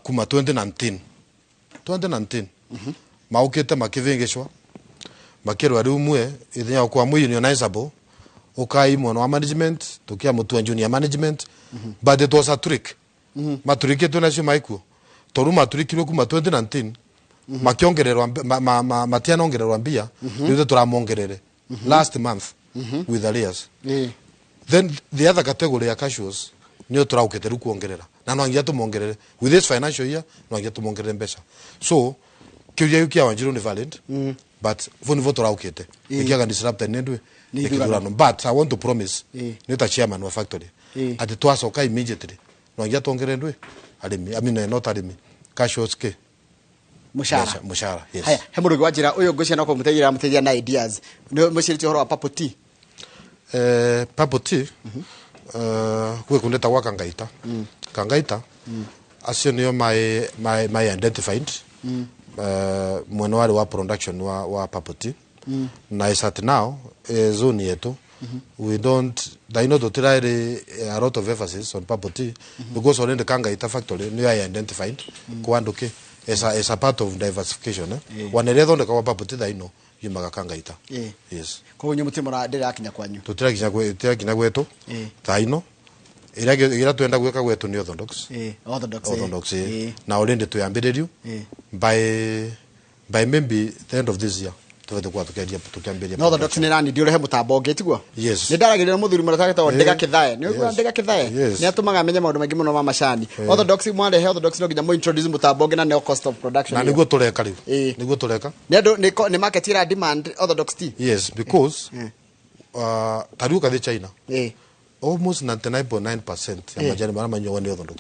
kuma 2019, 2019 maũkĩte makĩvĩngĩcwa, makĩrwa rĩu mwe ithenya kwa mwe unionizable, ukai mwena wa management, tukiamutua junior management, but it was a trick. Maturikĩtwo nacio maikuo tondu maturikirwo kuma 2019, makiongererwa matianongererwa mbia. Rĩu tũramongerere last month with arrears. Then the other category ya casuals nĩyo tũraũkĩte rĩu kuongerera, na no nginya tũmongerere with this financial year, no nginya tũmongerere mbeca. So kĩũria gĩu kĩa Wanjiru nĩ valid, but vo nivo tũraũkĩte ĩkĩaga disrupted nĩ ndwĩ Nĩ nĩ ithurano. kĩthurano. But I want to promise nĩ ta chairman wa factory atĩ twacoka immediately no nginya tuongerere ndwĩ arĩmi, I mean, not arĩmi, casuals ke Mũcara. Mũcara, yes. Haya, he mũndũ ũngĩ wanjĩra ũyũ ngwĩciria no kũmũteithia aramũteithia na ideas, nĩ mũcirĩtie ũhoro wa purple tea. Purple tea, gwĩ kũndũ gwa Kangaita. Kangaita acio nĩo mai identified mwena warĩ wa production wa purple tea, na is at now zone yetu we don't daino tũtirarĩ a lot of emphasis on purple tea because already Kangaita factory nĩyo identified kwa andũ kĩ as a part of diversification, eh? Wana ĩrĩa ĩthondekagwo purple tea thaino yumaga Kangaita. Yes. Koguo inyuĩ mũtirĩ mũra ndĩrakinya kwanyu? Tũtirakinya gwetu thaino. Ĩrĩa twenda gwĩka gwetu nĩ orthodox. Orthodox. Orthodox, na already tuyambĩrĩrio by maybe the end of this year tũbete kwa tukiambĩrĩria. Na orthodox nĩ rani ndiũrehe mũtambo ũngĩ, tiguo? Yes. Nĩ ndaragĩrĩra mũthuri mũrata wĩtagwo Ndĩga Kĩthae, nĩ ũiguaga? Ndĩga Kĩthae nĩ atũmaga menye maũndũ maingĩ mũno ma macani. Orthodox, mwarehe orthodox no nginya mũ introduce mũtambo ũngĩ na nĩo cost of production. Na nĩguo tũreka rĩu, nĩguo tũreka. Nĩ andũ nĩ market ira demand orthodox tea. Yes, because ta rĩu ũkathi China, almost 99.9% ya majani marĩa manyuagwo nĩ orthodox.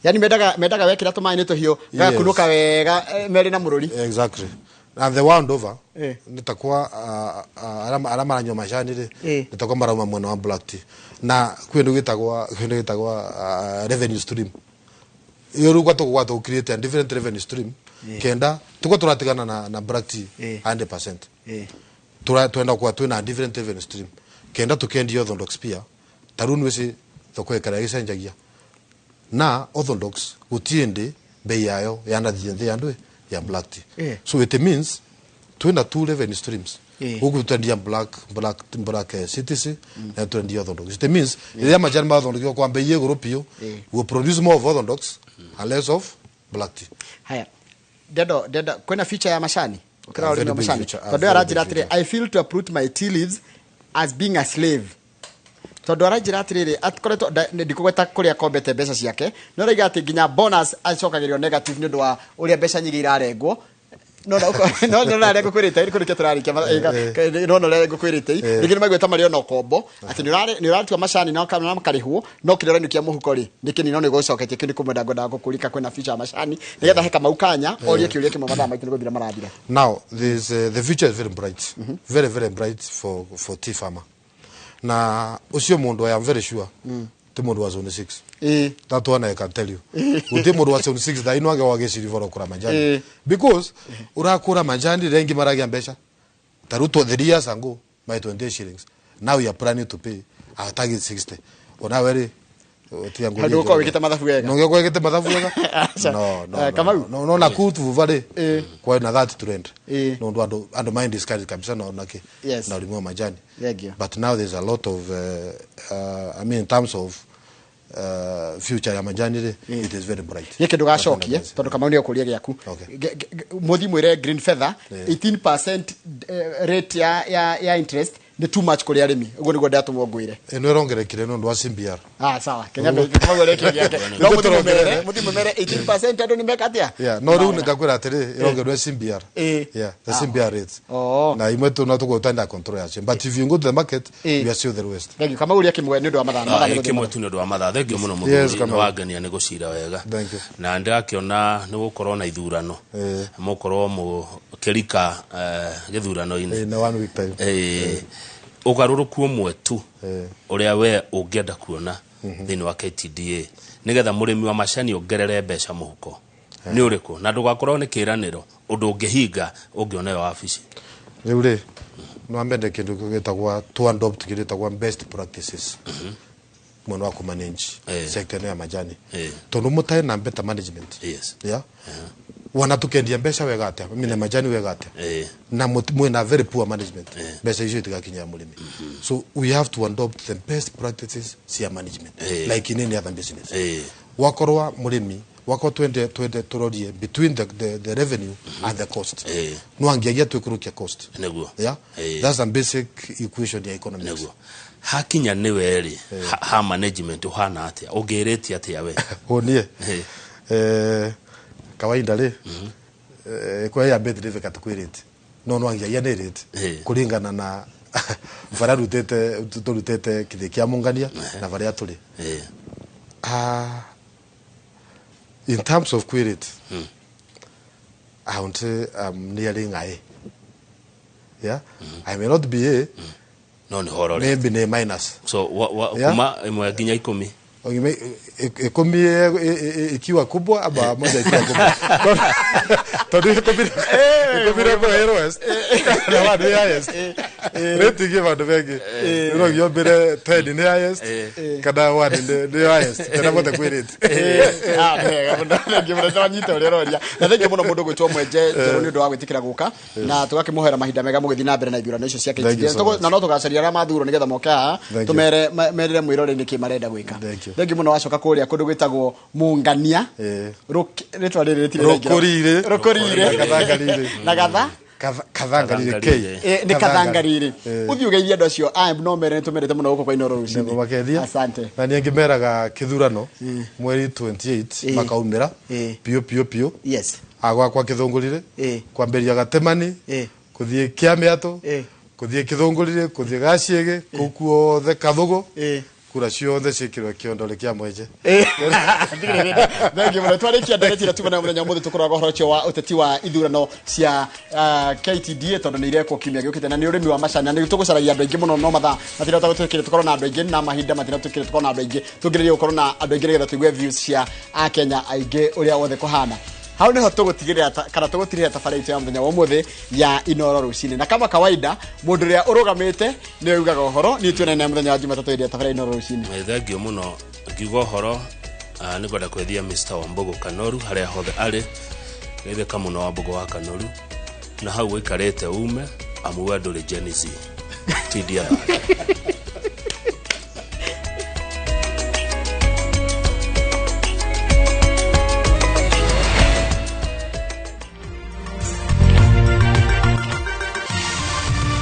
Yani mendaga wekĩra tũmaĩ nĩ tũhiũ, gagakunũka wega, merĩ na mũrũri. Exactly, and the world over nĩ takwa arĩa maranyua macani rĩ, nĩ takwa marauma mwena wa black tea, na kwĩ kĩndũ gĩtagwo revenue stream iyo rĩu gwatũ gwatũ create a different revenue stream kenda tuko tũratigana na black tea 100%. Twenda kwa twina different revenue stream kenda tukendia orthodox pia. Ta rĩu nĩwĩci thoko ĩkara ĩgĩcenjagia, na orthodox gũtirĩ ndĩ bei yayo yanathiĩ thĩ ya ndwĩ ya black tea. So it means twina two revenue streams. Gũkũ twendia black CTC na twendia orthodox. It means rĩrĩa majani ma orthodox kwa bei ĩgũrũ biũ, we produce more of orthodox and less of black tea. Haya, ndendo kwĩna future ya macani ũkĩrora A very ũrĩmi wa big macani future, a tondũ very aranjĩra big atĩrĩ, I feel to uproot my tea leaves as being a slave. Tondu aranjira atiriri akoretwo ndikugweta kuria kombete mbeca ciake no araiga ati nginya bonus acokagirio negative ni undu wa uria mbeca nyingi irarengwo no na no no na ngũkwĩrĩte kũrĩkia tũrarĩkia no no ngũkwĩrĩte rĩngĩ nĩmaiguĩte marĩ ona ũkombo atĩ nĩ ũratua macani na makarĩhwo no kĩrĩa ũrainũkia mũhuko rĩ nĩ kĩnini no nĩ gũcoketie kĩu nĩ kũmwenda ngwendaga gũkũrika kwĩna future ya macani nĩgetha he Kamau kanya orie kĩũria kĩmwe mathaa maitũ nĩ gũthira marathira. Now there's the future is very bright, very very bright for tea farmer. Na ucio mundu I am very sure ti mundu wa zone 6. That one I can tell you. Uti mundu wa zone 6 thaa ino ange wageciri voro kura majani. Because urakura majani rengi maragia mbeca. Taruto 3 years ago by 20 shillings. Now you are planning to pay a target 60. Ona weri uti angu. Handu ukorwo wikite mathabu wega. No ngeko wikite mathabu wega. No no. Kamau. No no na kutu vale. Kwa na that trend. No ndo ando mind discouraged kabisa na onake. Na ulimu wa majani. But now there's a lot of I mean in terms of future ya majani it is very bright. Yeke ndugacokie tondu Kamau ni okuria giaku. Muthi mwire Green Feather 18% rate ya interest ni too much kuri arimi uguo niguo ndatumwo ngwire. Ino irongerekire nundu wa CBR. Ah sawa Kenya Kamau arekia giake. No muthi mwire 18% andu ni meka atia? Yeah, no riu ngakwira atiri irongerwe CBR. Yeah, the CBR rates. Na imwe tu na tukutanda control yacio. But if you go to the market we are still the lowest. Thank you Kamau uria kimwe ni undu wa mathaa. Kimwe tu ni undu wa mathaa. Thank you muno muthuri ni wangenia ni gucira wega. Na ndirakiona ni gukorwo na ithurano. Mukorwo mukirika githurano-ini. In 1 week time. Ugaruruku umwe tu uria we ungienda kuona thiini wa KTDA nigetha murimi wa macani ongerere mbeca muhuko ni uriku na ndugakorwo ni kiraniro undu ungihinga ungiona yo wabici riu ri no ambende kindu gitagwa to adopt gitagwa best practices mwena wa ku manage sector ya majani tondu mutai na better management. Yes. Yeah. Wana tukendia mbeca wega atia mine majani wega atia na mwena very poor management mbeca icio itigakinya murimi. So we have to adopt the best practices cia management like in any other business. Wakorwa murimi wako twende turorie between the revenue and the cost. No angiagia twikurukia cost. Niguo. Yeah. That's a basic equation ya economics. Niguo. Hakinya ni weri ha management uhana atia ungirite atia we? Unie. Kawaida ri kwa ya bet rive katukwirite no no angiagia ni rate kuringana na varia rutete turutete kithi kia mungania na varia turi. In terms of query, I want to nearly A. Yeah, I may not be A. No, no, horror. Maybe A minus. So what? Kuma imwe ginya 10. Ikumi ikiwa kubwa ama moja ikiwa kubwa. Tondu ikumi kwa highest. Na wadu highest. Rate give andu bengi. No giombire 10 ni highest. Kana 1 ni highest. Kana bote kwi rate. Ah wega muno thengi muno twanyita uria roria. Na thengi muno mundu gwitwo Mwenje Njeru ni undu wa gwitikira guka na tugakimuhera mahinda mega mugithii na mbere na ithurano icio cia KTDA. Na no tugacaria aria mathurwo nigetha moke haha tumere merire mwirore niki marenda gwika. Thengi muno wacoka kuria kundu gwitagwo Mungania. Ritwa riri ritire Rukurire. Rukurire. Kathangarire. Na gatha Kathangarire K. Ni Kathangarire. Uthi ugeithie andu acio a no mere nitumerete muno guku kwa Inooro rucini. Nigumakeithia. Asante. Na ni ngimeraga kithurano mweri 28 makaumira piu piu piu. Yes. Agwa kwa Kithungurire. Kwambiria Gatemani. Kuthie Kiamiatu. Kuthie Kithungurire, kuthie Gaciege, kuu kuothe Kathugu. Kura ciothe ciikirwo kiondore kia Mwenje. Thengi muno twarikia nderetira tuma na muthenya umuthi tukoragwo horo ucio wa uteti wa ithurano cia KTDA tondu ni irekwo kiumia giukite na ni urimi wa macani na ni tugucaragia andu aingi muno no mathaa matirahota gutukire tukorwo na andu aingi na mahinda matirahota gutukire tukorwo na andu aingi tungiririe gukorwo na andu aingi nigetha tuigue views cia akenya aingi uria wothe kuhana. Hau niho tugutigirira kana tugutirira tabara itu ya muthenya wa umuthi ya Inooro rucini na kama kawaida mundu uria urugamite ni ugaga uhoro ni tuonane muthenya wa Jumatatu ĩrĩa tabara Inooro rucini. Thengio muno ngiuga uhoro ni ngwenda kwethia Mr. Wambugu Kanoru haria hothe ari geithĩka muno Wambugu wa Kanoru na hau wikarite ume amu we ndũrĩ Gen Z TDR.